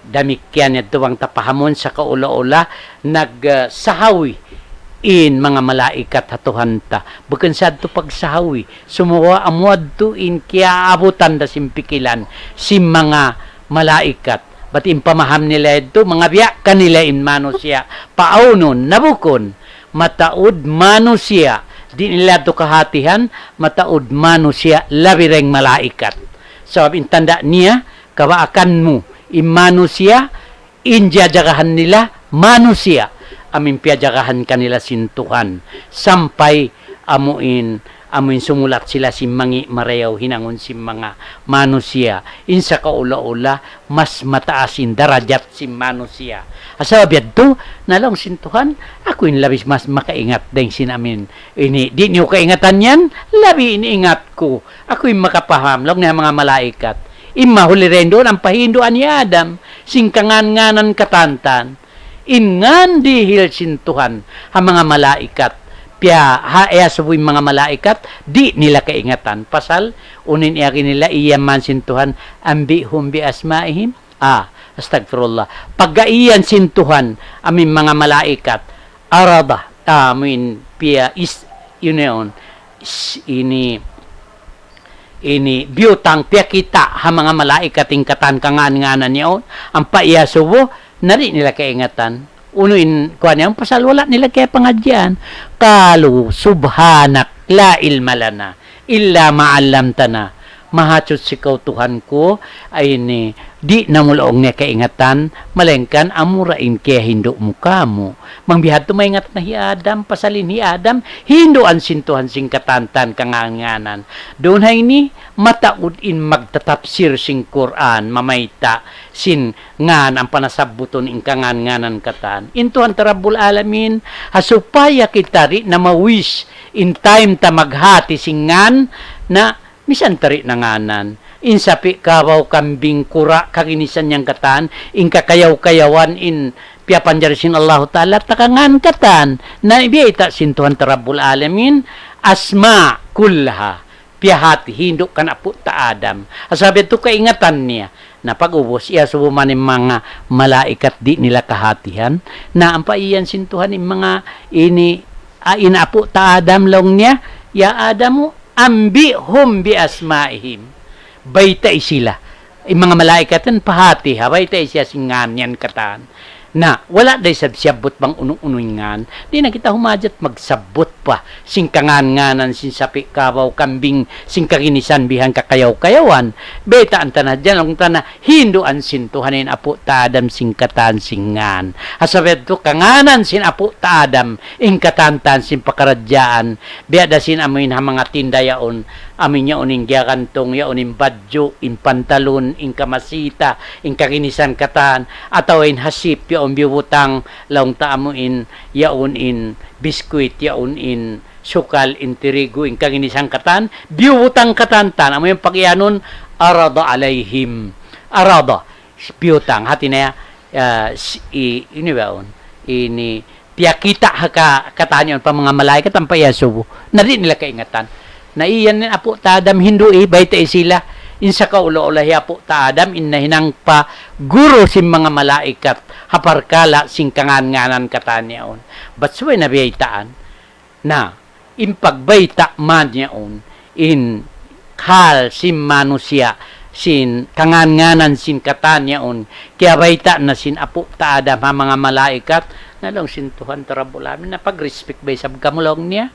damikkiyan yadtu bang ta pahamun, sakaula-ula, nag, ah, sahawi in manga malaikat ha Tuhan ta. Bukun sadtu pagsahawi, sumagawa' amu yadtu in kiyaabutan da sin pikilan sin manga malaikat. Bat in pamaham nila yadtu, manga biya' kanila in manusiya', paawnun, na bukun, mataud manusiya', di' nila yadtu kahatihan, mataud manusiya', labi dayn malaikat. Sabab in tanda' niya, kabaakan mu, in manusiya', in jajagahan nila manusiya', amuin piyajagahan kanila sin Tuhan, sampay amuin, amuin sumulat sila sin mangi' marayaw hinangun sin manga manusiya', in sakaula-ula, mas mataas in darajat sin manusiya'. Ha sabab yadtu, na laung sin Tuhan, aku in labis mas makaingat dayn sin amuin ini, di' niyu kaingatan yan, labi in ingat ku. Aku in makapaham, laung niya manga malaikat. In mahuli dayn duun, ampa hinduan hi Adam, sin kangan-nganan katantan. In ngan dihil sin Tuhan, ha manga malaikat. Piya, ha, iyasubu in manga malaikat, di' nila kaingatan. Pasal, unu in agi nila, iyaman sin Tuhan, "Anbi'hum bi asma'ihim." Ah, astagfirullah. Pagga iyan sin Tuhan, amuin manga malaikat, arada, amuin piya is, yun yun, is, ini, ini, biyutang, piyakita', ha manga malaikat in katan kangan-nganan yaun, ampa iyasubu, na di' nila kaingatan. Unu in, kuwan yaun, pasal wala' nila kiyapangadjian. Qalu, subhanak, la ilma lana, illa ma 'allamtana, Mahachut sikaw Tuhan ku, ay ini, di' na mu laung niya kaingatan, malayngkan amura in kiyahindu' mu kāmu'. Bang bihadtu maingat na hi Adam, pasal in hi Adam, hinduan sin Tuhan sin katan-katan kangān-ngānan. Duun ha ini, mataud in magtatapsir sin Qur'an, mamayta' sin ngān ampa nasabbutun in kangān-ngānan katan. In Tuhan ta Rabbul Alamin, ha supaya kita di' na ma-waste in time ta maghāti sin ngān, na misan ta di' na ngānan. In sapi', kabaw, kambing, kura', kaginisan yan katan, in kakayaw-kayawan, in piyapanjari sin Allahu Ta'ala, ta kangān katan. Na biyayta' sin Tuhan ta Rabbul Alamin, asma kullaha. Piyahāti hindu' kan apu' ta Adam. Sabab yadtu kaingatan niya. Na pag'ubus, iyasubu man in manga malaikat di' nila kahātihan. Na ampa iyan sin Tuhan in manga ini, ah, in apu' ta Adam laung niya, "Ya Adamu, anbi'hum bi asma'ihim." Baytai sila. In manga malaikat yan pahāti ha, baytai siya sin ngān yan katan. Na, wala' da isab siyabbut bang unu-unu in ngān. Di' na kita humajat magsabbut pa sin kangān-ngānan sin sapi', kabaw, kambing, sin kaginisan bihan kakayaw-kayawan. Baytaan ta na, laung ta na, hinduan sin Tuhan in apu' ta Adam sin katan sin ngān. Ha sabab yadtu kangānan sin apu' ta Adam, in katan-katan sin pakaradjaan, biya' da sin amuin ha manga tinda yaun, amuin yaun in giyagantung, yaun in badju', in pantalun, in kamasita, in kaginisan katan, atawa in hasip, yaun biyubutang, laung ta amuin, yaun in biskuit, yaun in sukal, in tirigu, in kaginisan katan, biyubutang katan-katan, amuin pagiyanun, arada alayhim. Arada, biyutang, hati niya, ah, si-, i-, ini ba yaun? Ini, piyakita' ha ka-, katan yaun pa manga malaikat ampa iyasubu. Na di' nila kaingatan. Na iyan in apu' ta Adam hindu', baytai sila. In sakaula-ula hi apu' ta Adam, in nahinang pa guru sin manga malaikat. Ha parkala' sin kangān-ngānan katan yaun. Bat subay na biyaytaan. Na, in pagbayta' man yaun, in hal sin manusiya', sin kangān-ngānan sin katan yaun, kiyabayta' na sin apu' ta Adam ha manga malaikat, na laung sin Tuhan ta Rabbul Alamin, na pag-respect ba isab kamu laung niya?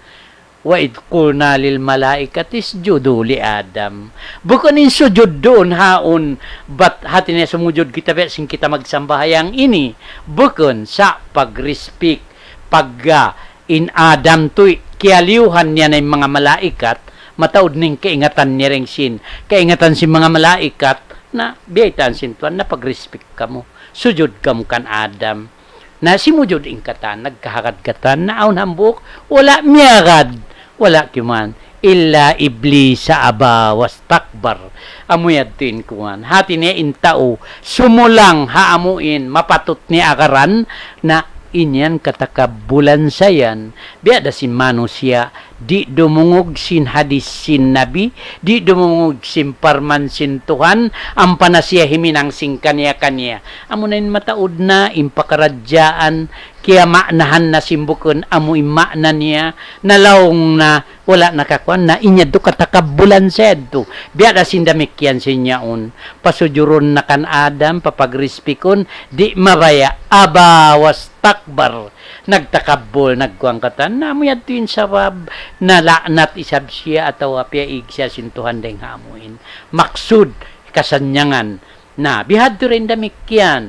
وَإِذْ قُلْنَا لِلْمَلَائِكَةِ اسْجُدُوا لِآدَمَ. Bukun in sujud duun haun, bat hati niya sumujud kita biya' sin kita magsambahayang ini. Bukun sa' pag-respect, pagga in Adam tuy, kiyaliyuhan niya na in manga malaikat, mataud na in kaingatan niya dayn sin, kaingatan sin manga malaikat, na biyaytaan sin Tuhan, na pag-respect kamu, sujud kamu kan Adam. Na simujud in katan, nagkahagad katan, na awn hambuuk, wala' miyagad, wala' kiyuman. إِلَّا إِبْلِيسَ أَبَىٰ وَاسْتَكْبَرَ. Amu yadtu in kuwan. Hati niya in tau, sumulang ha amu in, mapatut niya agaran, na in yan katakabbulan sa yan. Biya' da sin manusiya', di' dumungug sin hadis sin Nabi, di' dumungug sin parman sin Tuhan, ampa na siya himinang sin kaniya-kaniya. Amu na in mataud na, in pakaradjaan, kiyama'nahan na sin bukun amu in ma'na niya, nalaung na, wala' na kakuwan na, in yadtu katakabbulan sa yadtu. Biya' da sin damikkiyan sin yaun. Pasujurun na kan Adam, papagrispikun, di' mabaya', أَبَىٰ وَاسْتَكْبَرَ. Nagtakabbul, nagkuwan katan, na amu yadtu in sabab, nala'nat isab siya atawa piyaig siya sin Tuhan dayn ha amu in. Maksud, kasannyangan. Na, bihadtu da in damikkiyan.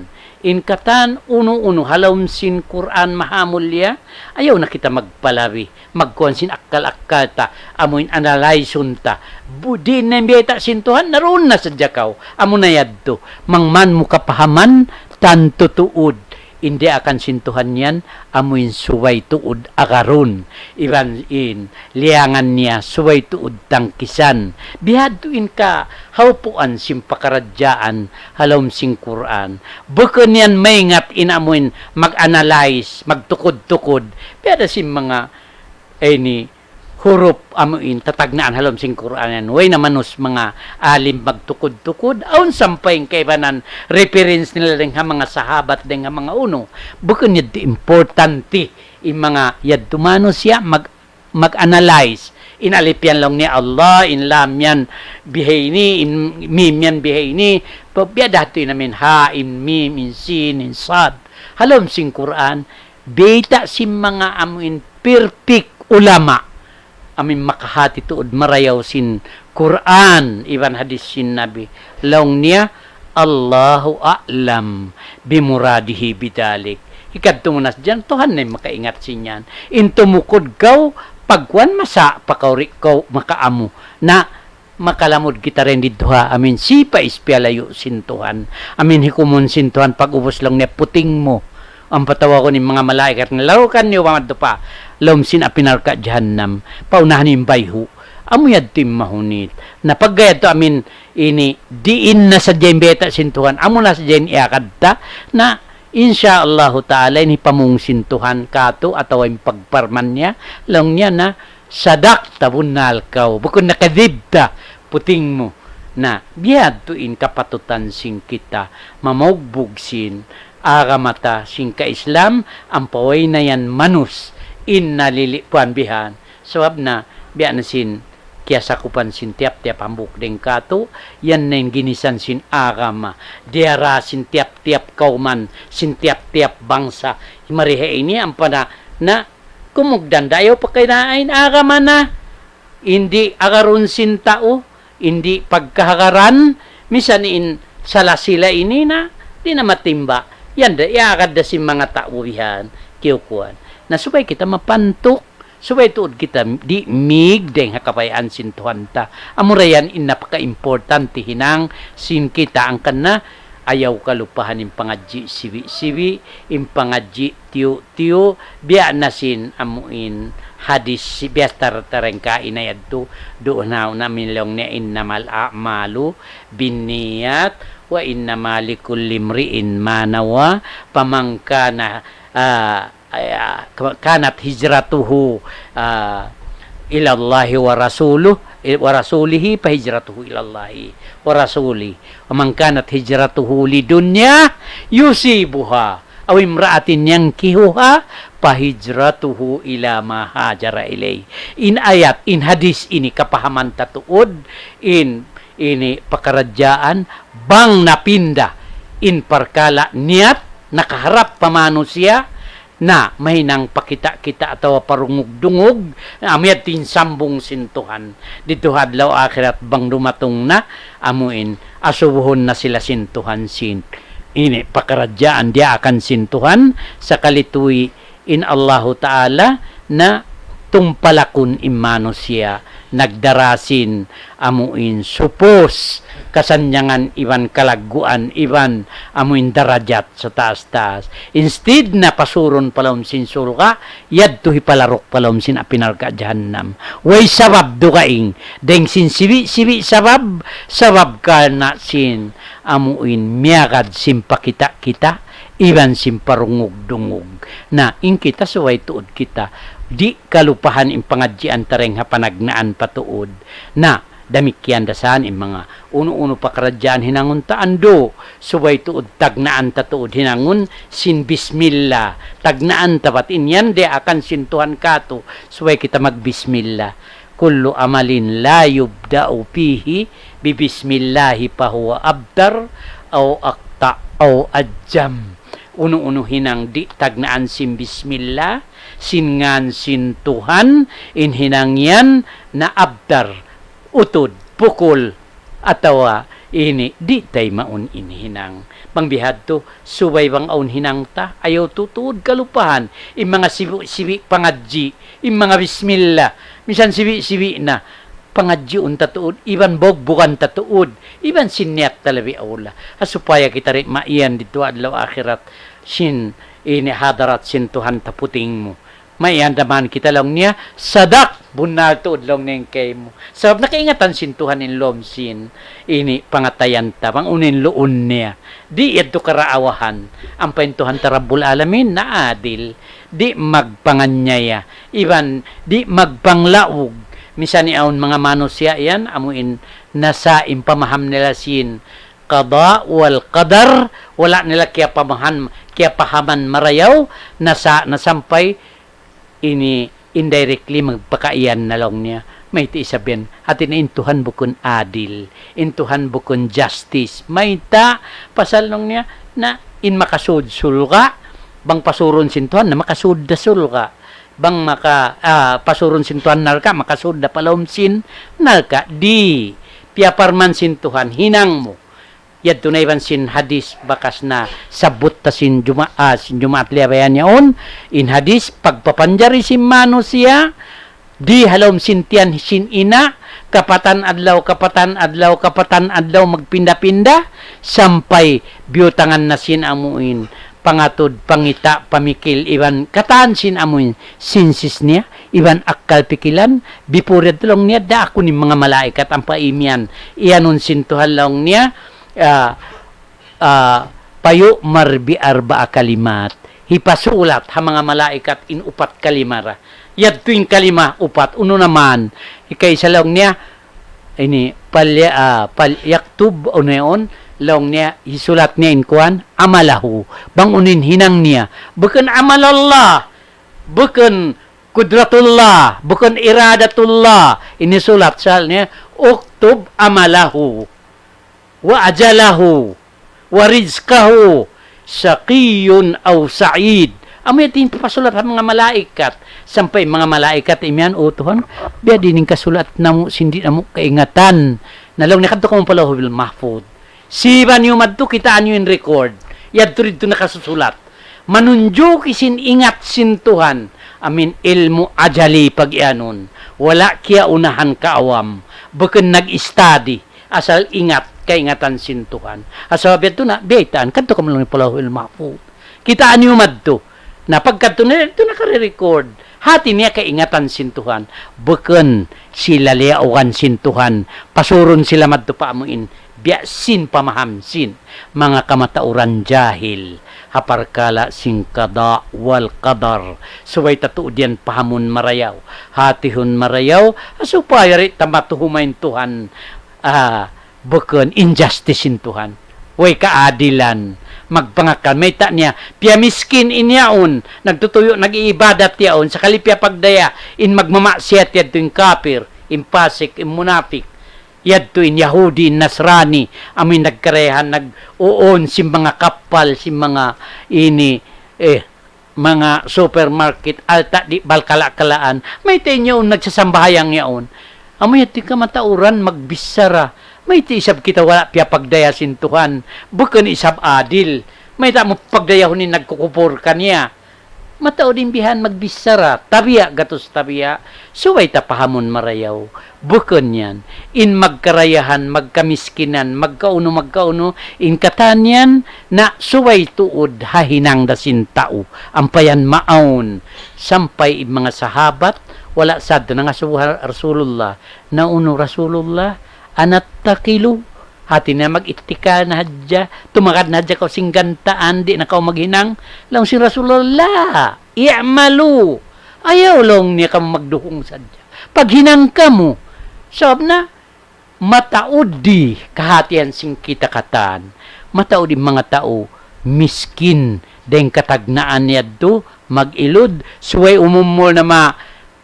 In katan unu-unu ha lawm sin Qur'an mahamulliya, ayaw na kita magpalabi, magkuwan sin akkal-akkal ta, amu in analyze-un ta. Bu-, di' na in biyayta' sin Tuhan, naruun na sadja kaw. Amu na yadtu, mangman mu kapahaman, tantu tuud. In diyaakan sin Tuhan yan, amu in subay tuud agarun. Iban in liyangan niya, subay tuud tangkisan. Bihadtu in kahaupuan sin pakaradjaan ha lawm sin Qur'an. Bukun yan maingat in amuin mag-analyze, magtukud-tukud. Biya' da sin manga, eh, ini, hurup amuin tatagnaan ha lawm sin Qur'an yan. Way na manus manga alim magtukud-tukud. Awn sampay in kaibanan reference nila dayn ha manga sahabat, dayn ha manga unu. Bukun yadtu importante in manga yadtu manusiya' mag-, mag-analyze. In alif yan laung niya Allah, in lam yan bihayni, in mim yan bihayni. Pa-, biya' da hatu in amin ha, in mim, in sin, in sad. Ha lawm sin Qur'an, bayta' sin manga amuin perfect ulama. amin makahati tuud marayaw sin Qur'an iban hadis sin Nabi. Laung niya, "Allahu a'lam bimuradihi bidalik." Hikadtu mu na sadja, Tuhan na in makaingat sin yan. In tumukud kaw, pagkuan masa pa kaw di' kaw makaamu. Na, makalamud kita dayn didtu ha, amin sipa ispiyalayu' sin Tuhan. Amin hikumun sin Tuhan, pag-ubus laung niya puting mu. Ampa tawagun in manga malaikat, "Larukan niyu pa madtu pa lawm sin api narka' jahannam. Paunahan in bayhu'." Amu yadtu in mahunit. Na pagga yadtu amin ini, diin na sadja in bayta' sin Tuhan. Amu na sadja in iyakad ta. Na, insya Allahu ta'ala, in hipamung sin Tuhan katu' atawa in pagparman niya, laung niya na, "Sadakta, bunnal kaw. Bukun na kadhibta, puting mu." Na, biyadtu in kapatutan sin kita, mamaugbug sin agama ta sin ka-Islam, ampa way na yan manus, in nalili-, kuwan bihan. Sabab na, biya' na sin kiyasakupan sin tiyap-tiyap hambuuk dayn katu', yan na in ginisan sin agama. Diyara sin tiyap-tiyap kawman, sin tiyap-tiyap bangsa. Mari ha ini, ampa na, na, kumugdan da, ayaw pa kinain agama na. Di' agarun sin tau, di' pagkahagaran, misan in sala sila ini na, di' na matimba. Yan da, iyagad da sin manga tau bihan, kiyukuan. Na subay kita mapantuk, subay tuud kita di' mig dayn ha kabayaan sin Tuhan ta. Amura yan in napaka-importante hinang sin kita, hangkan na ayaw kalupahan in pangadji' sibi'-sibi', in pangadji' tiyu'-tiyu', biya' na sin amuin hadis si biya' tar-, tarangka inayad tu, duun na, na min laung niya, "Innamal a'malu binniyat, wa innama likulli imri'in ma nawa, faman kana, ah, ah, kanat hijratuhu, ah, ilallahi wa rasuluh, wa rasulihi, fa hijratuhu ilallahi wa rasulih. Wa man kanat hijratuhu lidunya yusibuha, aw imra'atin yankihuha, fa hijratuhu ila ma hajara ilayh." In ayat, in hadis ini kapahaman ta tuud, in, ini pakaradjaan, bang napinda in parkala' niyat, nakaharap pa manusiya', na mahinang pakita'-kita' atawa parungug-dungug, amu yadtu in sambung sin Tuhan. Didtu ha adlaw akhirat bang dumatung na, amuin, asubuhun na sila sin Tuhan sin. Ini pakaradjaan diyaakan sin Tuhan, sakali tuwi in Allahu Ta'ala na tumpalakun in manusiya', nagdara sin amuin supus, kasannyangan iban kalagguan iban amuin darajat sataas-taas. Instead na pasurun pa lawm sin surga', yadtu hipalaruk pa lawm sin api narka' jahannam. Way sabab dugaing, dayng sin sibi'-sibi' sabab, sabab karna' sin amuin miyagad sin pakita'-kita', iban sin parungug-dungug. Na, in kita subay tuud kita, di' kalupahan in pangadjian ta dayng ha panagnaan pa tuud. Na, damikkiyan da isab in manga unu-unu pakaradjaan hinangun ta andu', subay tuud tagnaan ta tuud hinangun sin bismillah. Tagnaan ta bat in yan diyaakan sin Tuhan katu', subay kita magbismillah. Kullu amalin la yubda'u fihi bi bismillahi fahuwa abtar, aw aqta', aw ajjam. Unu-unu hinang di' tagnaan sin bismillah, sin ngan sin Tuhan, in hinang yan na abtar, utud, pukul, atawa ini, di' taymaun in hinang. Bang bihadtu, subay bang awn hinang ta, ayaw tuud kalupahan. In manga sibi'-sibi' pangadji', in manga bismillah, misan sibi'-sibi' na, pangadjiun ta tuud, iban bugbugan ta tuud, iban sin niyat ta labi awla. Ha supaya kita di' maiyan didtu adlaw akhirat, sin ini hadarat sin Tuhan ta puting mu. Maiyan da man kita laung niya, sadak, bunnal tuud laung niya in kaymu. Sabab nakaingatan sin Tuhan in lawm sin ini pangatayan ta, bang unu in luun niya. Di' yadtu karaawahan. Ampa in Tuhan ta Rabbul Alamin na adil. Di' magpanganyaya. Iban di' magpanglaug. Misan awn manga manusiya' yan, amuin nasa in pamaham nila sin qada wal qadar, wala' nila kiyapamahan-, kiyapahaman marayaw, nasa, na sampay ini indirectly magpakaiyan na laung niya. Mayta' isab yan? Hati niya in Tuhan bukun adil. In Tuhan bukun justice. Mayta'? Pasal laung niya, na in makasud surga', bang pasurun sin Tuhan, na makasud da surga'. Bang maka, ah, pasurun sin Tuhan narka', makasud da pa lawm sin narka'. Di', piyaparman sin Tuhan, hinang mu. Yadtu na iban sin hadis bakas nasabbut ta sin Juma-, ah, sin Jumaat liyabayan yaun, in hadis, pagpapanjari sin manusiya', di ha lawm sin tiyan sin ina', kapatan adlaw, kapatan adlaw, kapatan adlaw, magpinda-pinda, sampay biyutangan na sin amuin pangatud, pangita', pamikil, iban katan sin amuin senses niya, iban akkal pikilan, before yadtu laung niya, daakun in manga malaikat ampa imiyan, iyanun sin Tuhan laung niya, ah, ah, فيؤمر بأربع كلمات. Hipasulat ha manga malaikat in upat kalima ra. Yadtu in kalima upat, unu na man, hikaisa laung niya, ini, pal-, ah, pal-, yaktub, unu yaun, laung niya, hisulat niya in kuwan, amalahu. Bang unu in hinang niya. Bukun amal Allah, bukun kudratullah, bukun iradatullah. Ini sulat, sal niya, uktub amalahu, wa ajalahu, wa rizqahu, shaqiyun aw sa'id. Amu yadtu in papasulat ha manga malaikat. Sampay manga malaikat imiyan, "O Tuhan, biya' diin in kasulat namu' sin di' namu' kaingatan." Na laung niya, "Kadtu kamu pa Lawhul Mahfud. Siba niyu madtu, kitaa niyu in record. Yadtu didtu nakasusulat." Manunjuki sin ingat sin Tuhan. Amuin ilmu' ajali pag-iyanun. Wala' kiyaunahan kaawam. Bukun nag-study. Asal ingat, kaingatan sin Tuhan. Asal biya' yadtu na, biyaytaan, kadtu kamu laung niya pa Lawhul Mahfud. Kitaa niyu madtu. Na pagkadtu na, yadtu nakare-record. Hati niya kaingatan sin Tuhan. Bukun sila liyaugan sin Tuhan. Pasurun sila madtu pa amuin. Biya' sin pamaham sin manga kamatauran jahil ha parkala' sin qada wal qadar. Subay ta tuud yan pahamun marayaw, hatihun marayaw, supaya di' ta matuhuma in Tuhan, ah, bukun injustice in Tuhan. Way kaadilan. Magpangakkal. Mayta' niya, piyamiskin in yaun, nagtutuyu', nag-iibadat yaun, sakali piyapagdaya in magmamaksiyat yadtu, in kapir, in pasik, in munapik. Yadtu in Yahudi, in Nasrani, amuin nagkarayahan, nag-uun sin manga kappal, sin manga ini, eh, manga supermarket, alta' di' balkala-kalaan. Mayta' in yaun nagsasambahayang yaun. Amu yadtu in kamatauran magbichara. Mayta' isab kita wala' piyapagdaya sin Tuhan. Bukun isab adil. Mayta' mu pagdayahun in nagkukupur kaniya. Mataud in bihan magbichara, tabiya' gatus tabiya', subay ta pahamun marayaw. Bukun yan. In magkarayahan, magkamiskinan, magkaunu, magkaunu, in katan yan, na subay tuud ha hinang da sin tau. Ampa yan maawn, sampay in manga sahabat, wala' sad nangasubu ha Rasulullah. Na unu Rasulullah, أنتكل. Hati niya mag-ittikal na hadja, tumakad na hadja kaw sin gantaan, di' na kaw maghinang. Laung sin Rasulullah, اعملوا. Ayaw laung niya kamu magduhung sadja. Paghinang kamu. Sabab na, mataud di kahatihan sin kita katan. Mataud di manga tau miskin, dayng katagnaan yadtu, mag-ilud, subay umumul na ma-,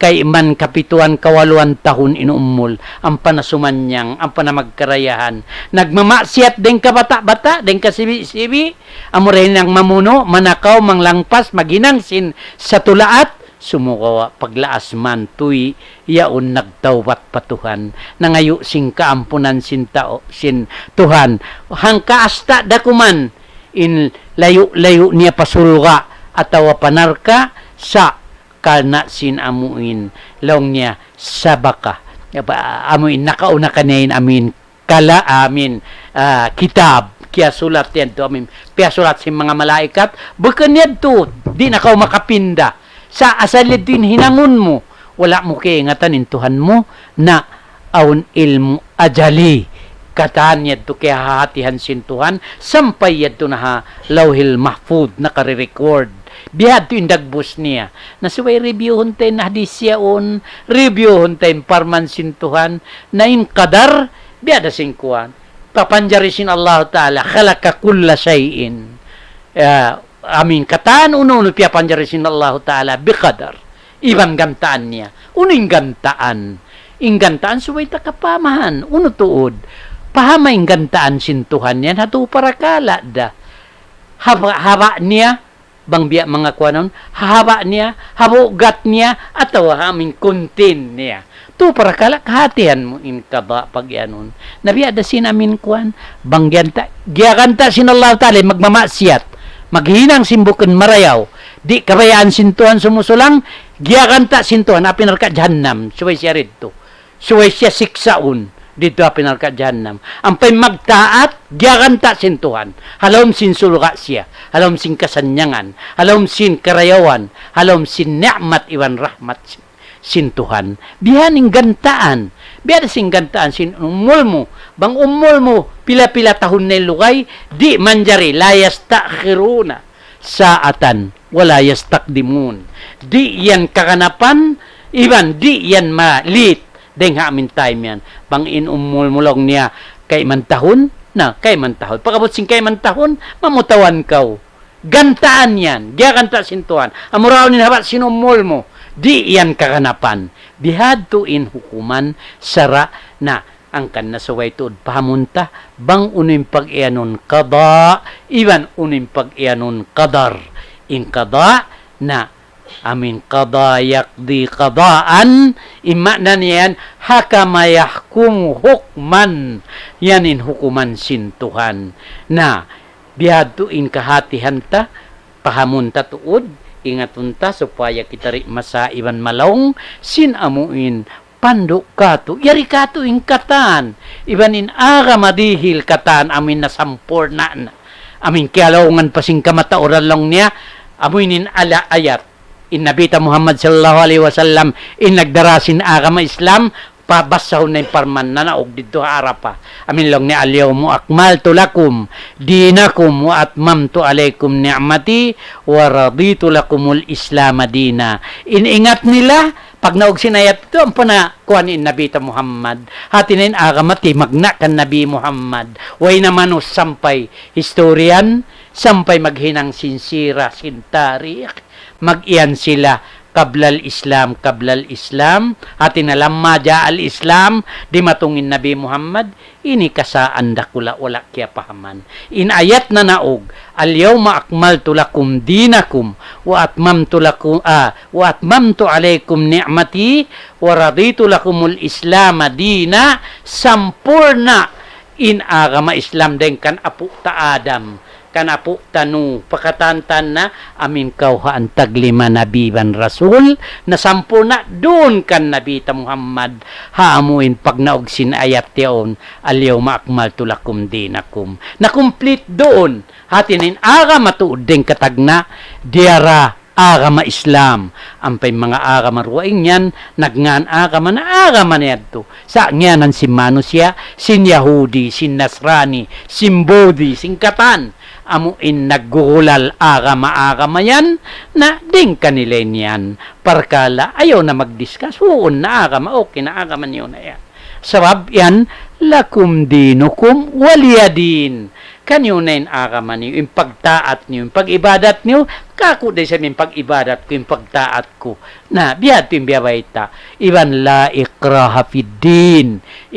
kayman kapituan, kawaluan tahun in umul, ampa na sumanyang, ampa na magkarayahan. Nagmamaksiyat dayng kabata'-bata', dayng kasibi'-sibi', amura in nagmamunu', manakaw, manglangpas, maghinang sin satulaat, sumagawa' paglaas man tuy, yaun nagtawbat pa Tuhan, nangayu' sin kaampunan sin tau, sin Tuhan, hangka asta' da kuman, in layu'-layu' niya pa surga' atawa pa narka', sa' karna' sin amuin, laung niya, sabaka. Apa, amuin, nakauna kaniya in amuin, kala-, amuin, ah, kitab, kiyasulat yadtu, amuin, piyasulat sin manga malaikat, bukun yadtu, di' na kaw makapinda. Sa' asal yadtu in hinangun mu, wala' mu kaingatan in Tuhan mu, na awn ilmu' ajali. Katan yadtu kiyahahatihan sin Tuhan, sampay yadtu na ha Lawhil Mahfud, nakare-record. Bihadtu in dagbus niya. Na subay reviewhun ta in hadis yaun, reviewhun ta in parman sin Tuhan, na in qadar, biya' da sin kuwan. Papanjari sin Allah Ta'ala, خلق كل شيء. Ya, amuin katan unu-unu piyapanjari sin Allahu Ta'ala biqadar. Iban gantaan niya. Unu in gantaan? In gantaan subay ta kapamahan. Unu tuud? Pahama in gantaan sin Tuhan yan. Hatu parakala' da. Haba', haba' niya. Bang biya' manga kuanun, ha haba' niya, ha bugat niya, atawa ha amin kuntin niya. Tu parakala' kahatihan mu in kada pag-iyanun. Na biya' da sin amin kuan, bang giyanta', giyaganta' sin Allah Ta'ala, magmamaksiyat, maghinang sin bukun marayaw, di' kabayaan sin Tuhan sumusulang, giyaganta' sin Tuhan, api narka' jahannam, subay siya didtu. Subay siya siksaun didtu ha api narka' jahannam. Ampa in magtaat, giyaganta' sin Tuhan. Ha lawm sin surga' siya. Ha lawm sin kasannyangan. Ha lawm sin karayawan. Ha lawm sin ni'mat iban rahmat sin, sin Tuhan. Biya' in gantaan. Biya' da sin gantaan sin umul mu. Bang umul mu, pila-pila tahun na in lugay, di' manjari, لا يستأخرون ساعة ولا يستقدمون. Di' yan kaganapan, iban di' yan ma-late. Dayng ha amin time yan. Bang in umul mu laung niya, kayman tahun, na, kayman tahun. Pag-abut sin kayman tahun, mamutawan kaw. Gantaan yan. Giyaganta' sin Tuhan. Amura in haba' sin umul mu. Di' yan kaganapan. Bihadtu in hukuman sara' na. Hangkan na subay tuud pahamun ta, bang unu in pag-iyanun qada, iban unu in pag-iyanun qadar. In qada na amin qada yaqdi qadaan, in maana niya yan, hakama yahkumu hukman, yan in hukuman sin Tuhan. Na, bihadtu in kahatihan ta, pahamun ta tuud, ingatun ta supaya kita di' masaiban malaung sin amu in pandu' katu', yari katu' in katan, iban in agama dihil katan, amu in nasampurna' na. Amu in kiyalaungan pa sin kamatauran laung niya, amu in ala ayat. In Nabi ta Muhammad sallallahu alayhi wasallam, in nagdara sin agama Islam, pabasahun na in parman nanaug didtu ha Arafah. Amu in laung niya, اليوم أكملت لكم دينكم وأتممت عليكم نعمتي ورضيت لكم الإسلام دينا. In ingat nila, pagnaug sin ayat tu, ampa na kuwan in Nabi ta Muhammad. Hati niya in agama timagna' kan Nabi Muhammad. Way na manus sampay historian, sampay maghinang sin sira, sin tarikh. Mag-iyan sila قبل الإسلام, قبل الإسلام. Hati niya لما جاء الإسلام, dimatung in Nabi Muhammad. Ini kasaan dakula' wala' kiyapahaman. In ayat nanaug, اليوم أكملت لكم دينكم وأتممت لكم، ah, وأتممت عليكم نعمتي ورضيت لكم الإسلام دينا, sampurna' in agama Islam dayng kan apu' ta Adam. Kan apu' ta Nuh, pa katan-katan na, amu in kawhaan taglima nabi iban rasul, nasampurna' duun kan Nabi ta Muhammad, ha amu in pagnaug sin ayat yaun, اليوم أكملت لكم دينكم. Na-complete duun, hati niya in agama tuud dayng katagna', diyara agama Islam. Ampa in manga agama dugaing yan, nagngan agama na agama na yadtu. Sa' ngiyanan sin manusiya', sin Yahudi, sin Nasrani, sin Budi, sin katan. Amu in naggugulal agama-agama yan, na dayng kanila in yan. Parkala', ayaw na mag-discuss, huun na agama, okay na agama niyu na yan. Sabab yan, لكم دينكم ولي دين. Kaniyu na in agama niyu, in pagtaat niyu, in pag-ibadat niyu, kaku' da isab in pag-ibadat ku, in pagtaat ku. Na, biya' tu in biyabayta'. Iban لا إكراه في الدين.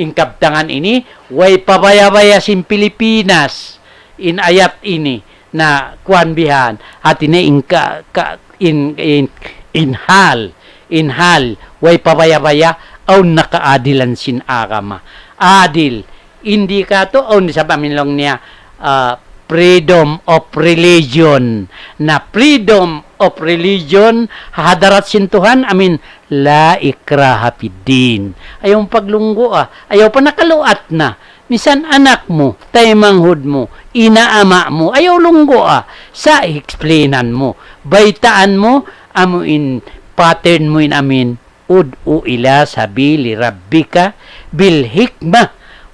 In kabtangan ini, way pabaya-baya sin Pilipinas. In ayat ini, na kuwan bihan. Hati niya in ka, ka, in, in, in hal, in hal, way pabaya-baya, awn na kaadilan sin agama. Adil, in di katu', awn isab amu in laung niya, ah, freedom of religion. Na freedom of religion, ha hadarat sin Tuhan, amu in, لا إكراه في الدين. Ayaw paglunggu', ah. Ayaw pa nakaluat na. Misan anak mu, taymanghud mu, ina' ama' mu, ayaw lunggu', ah. Sa' explainan mu, baytaan mu, amu in pattern mu in amu in, ادع إلى سبيل ربك بالحكمة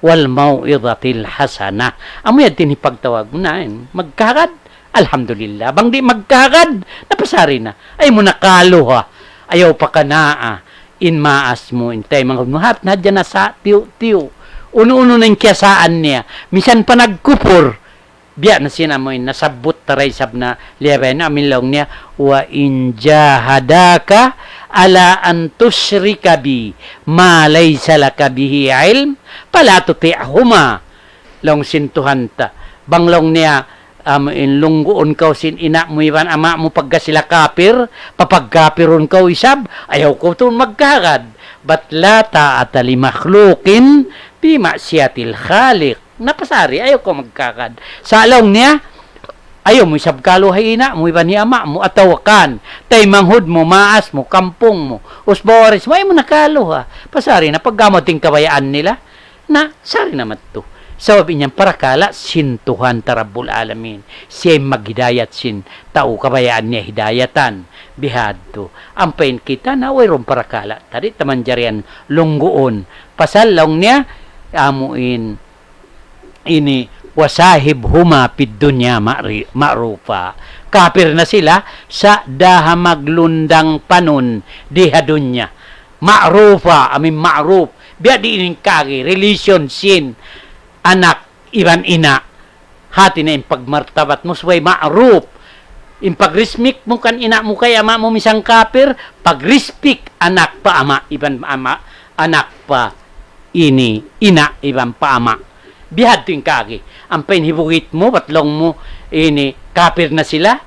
والموعظة الحسنة. Amu yan in hipagtawag mu na, in magkahagad, alhamdulillah. Bang di' magkahagad, napasari na. Ayaw mu na kaluha. Ayaw pa kanaa. In maas mu, in taymanghud mu, hat na hadja na sa' tiyu'-tiyu'. Unu-unu na in kiyasaan niya. Misan pa nagkupur. Biya' na sin amu in nasabbut ta da isab na liyabay na amu in laung niya, وإن جاهداك على أن تشرك بي ما ليس لك به علم فلا تطعهما. Laung sin Tuhan ta. Bang laung niya, Amu in lungguun kaw sin ina' mu iban ama' mu pagka sila kapir, papagkapirun kaw isab, ayaw kaw tuud magkahagad. Bat لا طاعة لمخلوق في معصية الخالق. Na pasari, ayaw kaw magkahagad. Sa' laung niya, ayaw mu isab kalu ha ina' mu iban hi ama' mu atawa kan taymanghud mu, maas mu, kampung mu, usba-waris mu, ayaw mu na kalu ha. Pasari na pagka amu in kabayaan nila. Na, sari na madtu. Sabab in yan parakala' sin Tuhan ta Rabbul Alamin. Siya in maghidayat sin tau kabayaan niya hidayatan. Bihadtu. Ampa in kita na wayruun parakala'. Di' ta manjari yan lungguun. Pasal laung niya, amu in ini, وصاحبهما في الدنيا معر-, معروفا. Kapir na sila, sa' da ha maglundang panun di ha dunya. Ma'rufa, amu in ma'ruf. Biya' diin in kaagi, relation sin anak iban ina'. Hati niya in pagmartabat mu subay ma'ruf. In pag-respect mu kan ina' mu kay ama' mu misan kapir, pag-respect anak pa ama', iban ama', anak pa ini, ina', iban pa ama'. Bihadtu in kaagi. Ampa in hibugit mu, bat laung mu, ini, kapir na sila,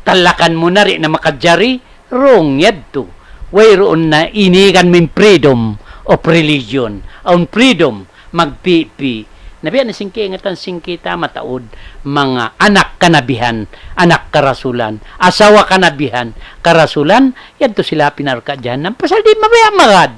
talakan mu na, di' na makajari, wrong yadtu. Wayruun na ini kan min freedom of religion. Awn freedom, magpipi. Na biya' na sin kaingatan sin kita mataud, manga anak kanabihan, anak karasulan, asawa kanabihan, karasulan, yadtu sila pinarka' jahannam. Pasal di' mabaya' magad.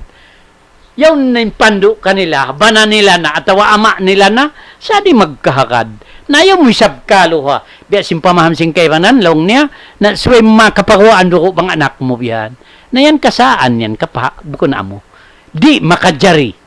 Yaun na in pandu' kanila, bana nila na, atawa ama' nila na, sa' di' magkahagad. Na ayaw mu isab kalu ha. Biya' sin pamaham sin kaibanan, laung niya, na subay makapaguwaan dugu' bang anak mu bihan. Na yan kasaan yan, kapaha, bukun amu. Di' makajari.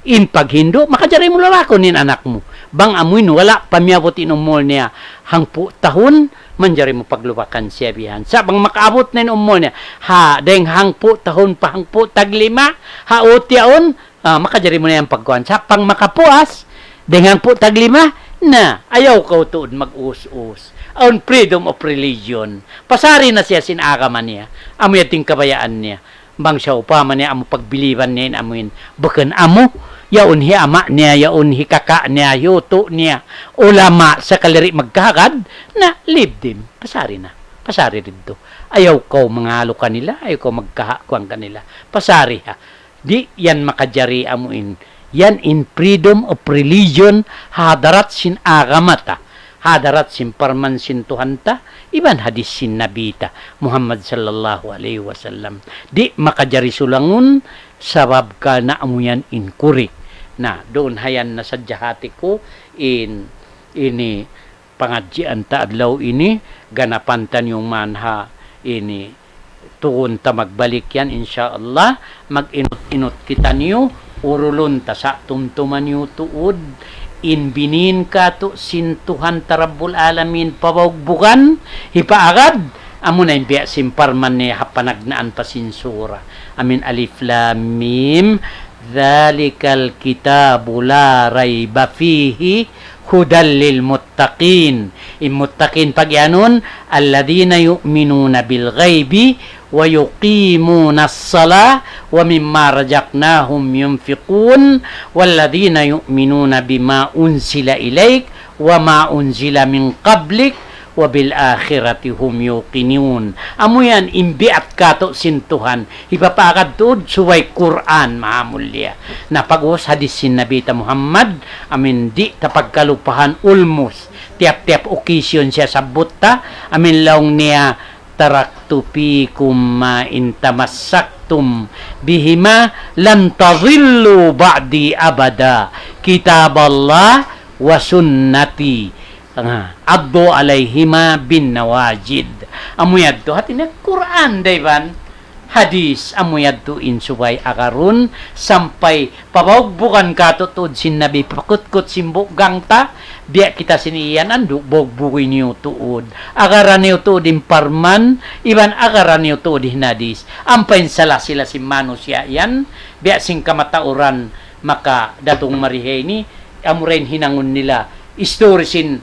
In paghindu', makajari mu lalakun in anak mu. Bang amu in wala' pa miyabut in umul niya hangpu' tahun, manjari mu paglubakan siya bihan. Sa' bang makaabut na in umul niya, ha, dayng hangpu' tahun pa hangpu' taglima, ha, uti yaun, ah, makajari mu na yan pagkuhan. Sa' bang makapuas, dayng hangpu' taglima, na, ayaw kaw tuud mag-us-us. Awn freedom of religion. Pasari na siya sin agama niya. Amu yan in kabayaan niya. Bang sawpama niya amu pagbiliban niya in amu in bukun amu, yaun hi ama' niya, yaun hi kaka' niya, hi utu' niya, ulama, sakali di' magkahagad, na, leave them. Pasari na. Pasari didtu. Ayaw kaw mangalu kanila, ayaw kaw magkahakuan kanila. Pasari ha. Di' yan makajari amu in Yan in freedom of religion ha hadarat sin agama ta, ha hadarat sin parman sin Tuhan ta, iban hadis sin Nabi ta, Muhammad sallallahu alayhi wasallam. Di' makajari sulangun, sabab karna' amu yan in kurik. Na, duun hayan na sadja hati ku in, ini, pangadjian ta adlaw ini, ganapan ta niyu man ha ini, tuun ta magbalik yan, insya Allah, mag-inut-inut kitaniyu, urulun ta sa' tumtuma niyu tuud, in binin katu' sin Tuhan ta Rabbul Alamin, pabugbugan, hipaagad, amu na in biya' sin parman niya ha panagnaan pa sin sura. Amin, Alif Lam Mim, ذلك الكتاب لا ريب فيه هدى للمتقين. In muttaqin pagiyanun, الذين يؤمنون بالغيب ويقيمون الصلاة ومما رزقناهم ينفقون والذين يؤمنون بما أنزل إليك وما أنزل من قبلك وبالآخرة هم يوقنون. Amu yan in biat katu' sin Tuhan. Hipapaagad tuud subay Qur'an, maha mulia. Na pag'ubus hadis sin Nabi ta Muhammad, amin di' ta pagkalupahan almost. Tiyap-tiyap occasion siya sabbut ta, amin laung niya, تركت فيكم ما إن تمسكتم بهما لن تضلوا بعدي أبدا، كتاب الله وسنتي. Ah, عضوا عليهما بالنواجذ. Amu yadtu, hati niya Qur'an da iban hadis, amu yadtu in subay agarun, sampay pabugbugan katu' tuud sin Nabi, pakutkut sin buggang ta, biya' kita sin iyan andu', bugbugi niyu tuud. Agara niyu tuud in parman, iban agara niyu tuud in hadis. Ampa in sala-sala sin manusiya' yan, biya' sin kamatauran, maka datung mari ha ini, amura in hinangun nila, istori sin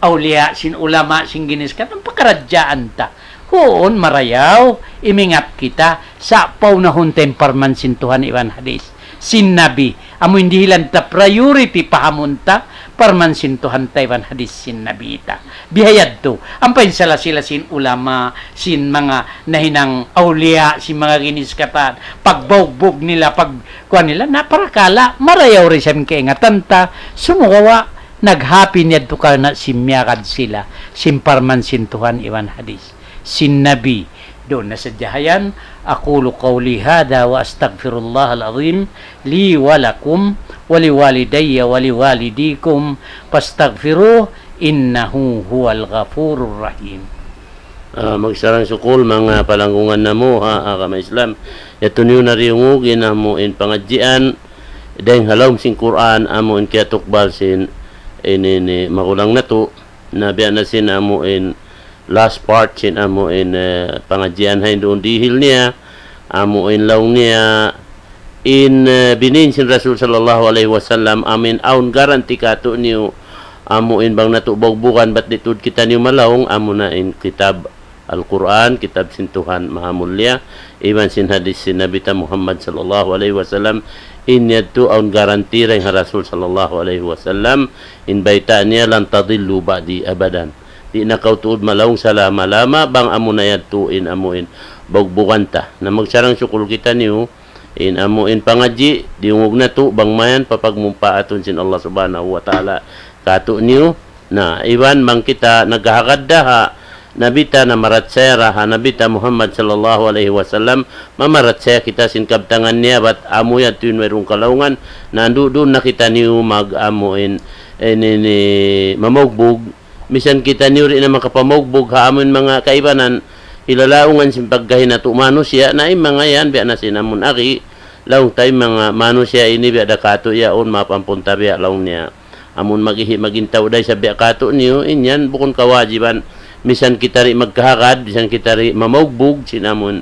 awliya, sin ulama, sin ginis katan, pakaradjaan ta. Huun, marayaw, imingat kita, sa' paunahun ta in parman sin Tuhan iban hadis sin Nabi. Amu in dihilan ta priority pahamun ta, parman sin Tuhan ta iban hadis sin Nabi ta. Biya' yadtu. Ampa in sila-sila sin ulama, sin manga nahinang awliya, sin manga ginis katan, pagbugbug nila, pag kuwan nila, na parakala', marayaw da isab in kaingatan ta, sumagawa', naghapin yadtu karna' sin miyagad sila, sin parman sin Tuhan iban hadis sin Nabi. Duun na sadja ha yan, أقول قولي هذا وأستغفر الله العظيم لي ولكم ولوالدي ولوالديكم فاستغفروه إنه هو الغفور الرحيم. Ah, magsarang-sukul, manga palanggungan namu' ha agama Islam. Yadtu niyu nariyungug in amu in pangadjian, dayng ha lawm sin Qur'an, amu in kiyatukbal sin ini, ini magulang natu', na biya' na sin amu in last part sin amu in, eh, pangadjian ha yan duun dihil niya, amu in laung niya, in, eh, binin sin Rasul sallallahu alayhi wasallam, amu in awn guarantee katu' niyu, amu in bang natu' bugbugan bat di' tuud kitaniyu malaung, amu na in kitab Al-Qur'an, kitab sin Tuhan Maha Mulia, iban sin hadis sin Nabi ta Muhammad sallallahu alayhi wasallam, in yadtu awn guarantee dayng ha Rasul sallallahu alayhi wasallam, in bayta' niya, لن تضلوا بعدي أبدا. Di' na kaw tuud malaung salama-lama, bang amu na yadtu in amu in bugbugan ta. Na magsarang-sukul kitaniyu, in amu in pangadji', diyungug natu', bang mayan papagmumpaatun sin Allah Subhanahu wa Ta'ala katu' niyu. Na, iban bang kita naghahagad da ha Nabi ta, namarachaya da ha Nabi ta Muhammad sallallahu alayhi wasallam, mamarachaya kita sin kabtangan niya, bat amu yadtu in wayruun kalaungan, na duun na kitaniyu mag amu in, ini, ini, mamugbug, misan kitaniyu di' na makapamagbug ha amu in manga kaibanan, hilalaungan sin pagkahi natu' manusiya', na in manga yan, biya' na sin amu in agi, laung ta in manga manusiya' ini biya' da katu' yaun, mapampun ta biya' laung niya. Amu in mag-ihi' maging tau da isab biya' katu' niyu, in yan bukun kawajiban. Misan kita di' magkahagad, misan kita di' mamagbug, sin amu in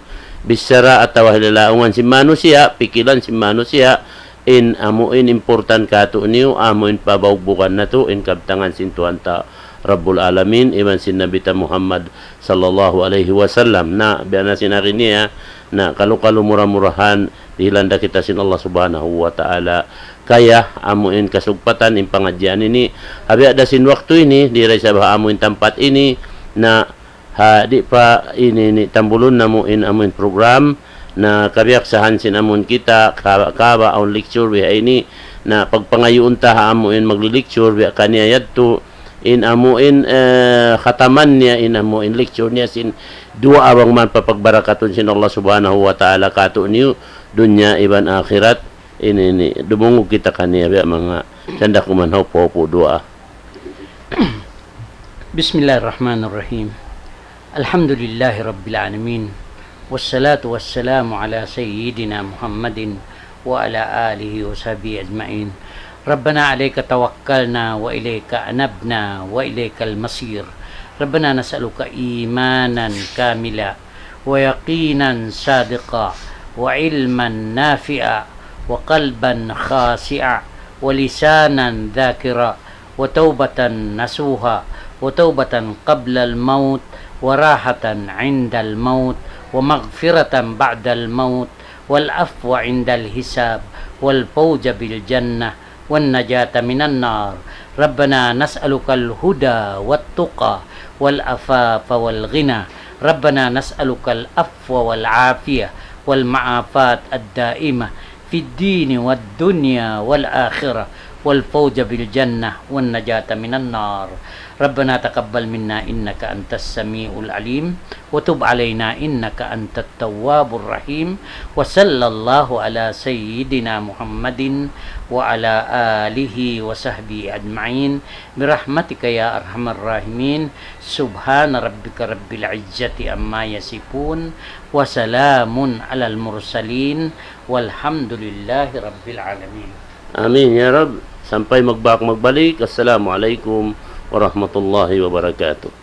bichara atawa hilalaungan sin manusiya', pikilan sin manusiya', in amu in important katu' niyu, amu in pabugbugan natu', in kabtangan sin Tuhan ta Rabbul Alamin, iban sin Nabi ta Muhammad sallallahu alayhi wasallam. Na, biya' na sin agi niya, na kalu-kalu mura-murahan, dihilan da kita sin Allah Subhanahu wa Ta'ala. Kaya, amu in kasugpatan, in pangadjian ini, ha biya' da sin waktu ini, di' da isab ha amu in tampat ini, na ha, di' pa ini, ini tambulun namu' in amu in program, na kabiyaksahan sin amu in kita, ka-, kaba' awn lecture biha' ini, na pagpangayuun ta ha amu in magli-lecture biha' kaniya yadtu, in amu in, eh, khataman niya, in amu in lecture niya sin duwaa bang man papagbarakatun sin Allah Subhanahu wa Ta'ala katu' niyu, dunya iban akhirat, ini, ini, dumungug kita kaniya biya' manga sanda kuman hawpu-hawpu duwaa. بسم الله الرحمن الرحيم. الحمد لله رب العالمين، والصلاة والسلام على سيدنا محمد وعلى آله وصحبه أجمعين. ربنا عليك توكلنا وإليك أنبنا وإليك المصير. ربنا نسألك إيمانا كاملا ويقينا صادقا وعلما نافعا وقلبا خاشعا ولسانا ذاكرا وتوبة نصوحا وتوبة قبل الموت وراحة عند الموت ومغفرة بعد الموت والعفو عند الحساب والفوز بالجنة والنجاة من النار. ربنا نسألك الهدى والتقى والعفاف والغنى. ربنا نسألك العفو والعافية والمعافاة الدائمة في الدين والدنيا والآخرة والفوز بالجنة والنجاة من النار. ربنا تقبل منا إنك أنت السميع العليم وتب علينا إنك أنت التواب الرحيم. وصلى الله على سيدنا محمد وعلى آله وصحبه أجمعين برحمتك يا أرحم الراحمين. سبحان ربك رب العزة عما يصفون وسلام على المرسلين والحمد لله رب العالمين. Amin ya Rabb. Sampay magbak magbalik. Assalamu alaykum warahmatullahi wabarakatuh.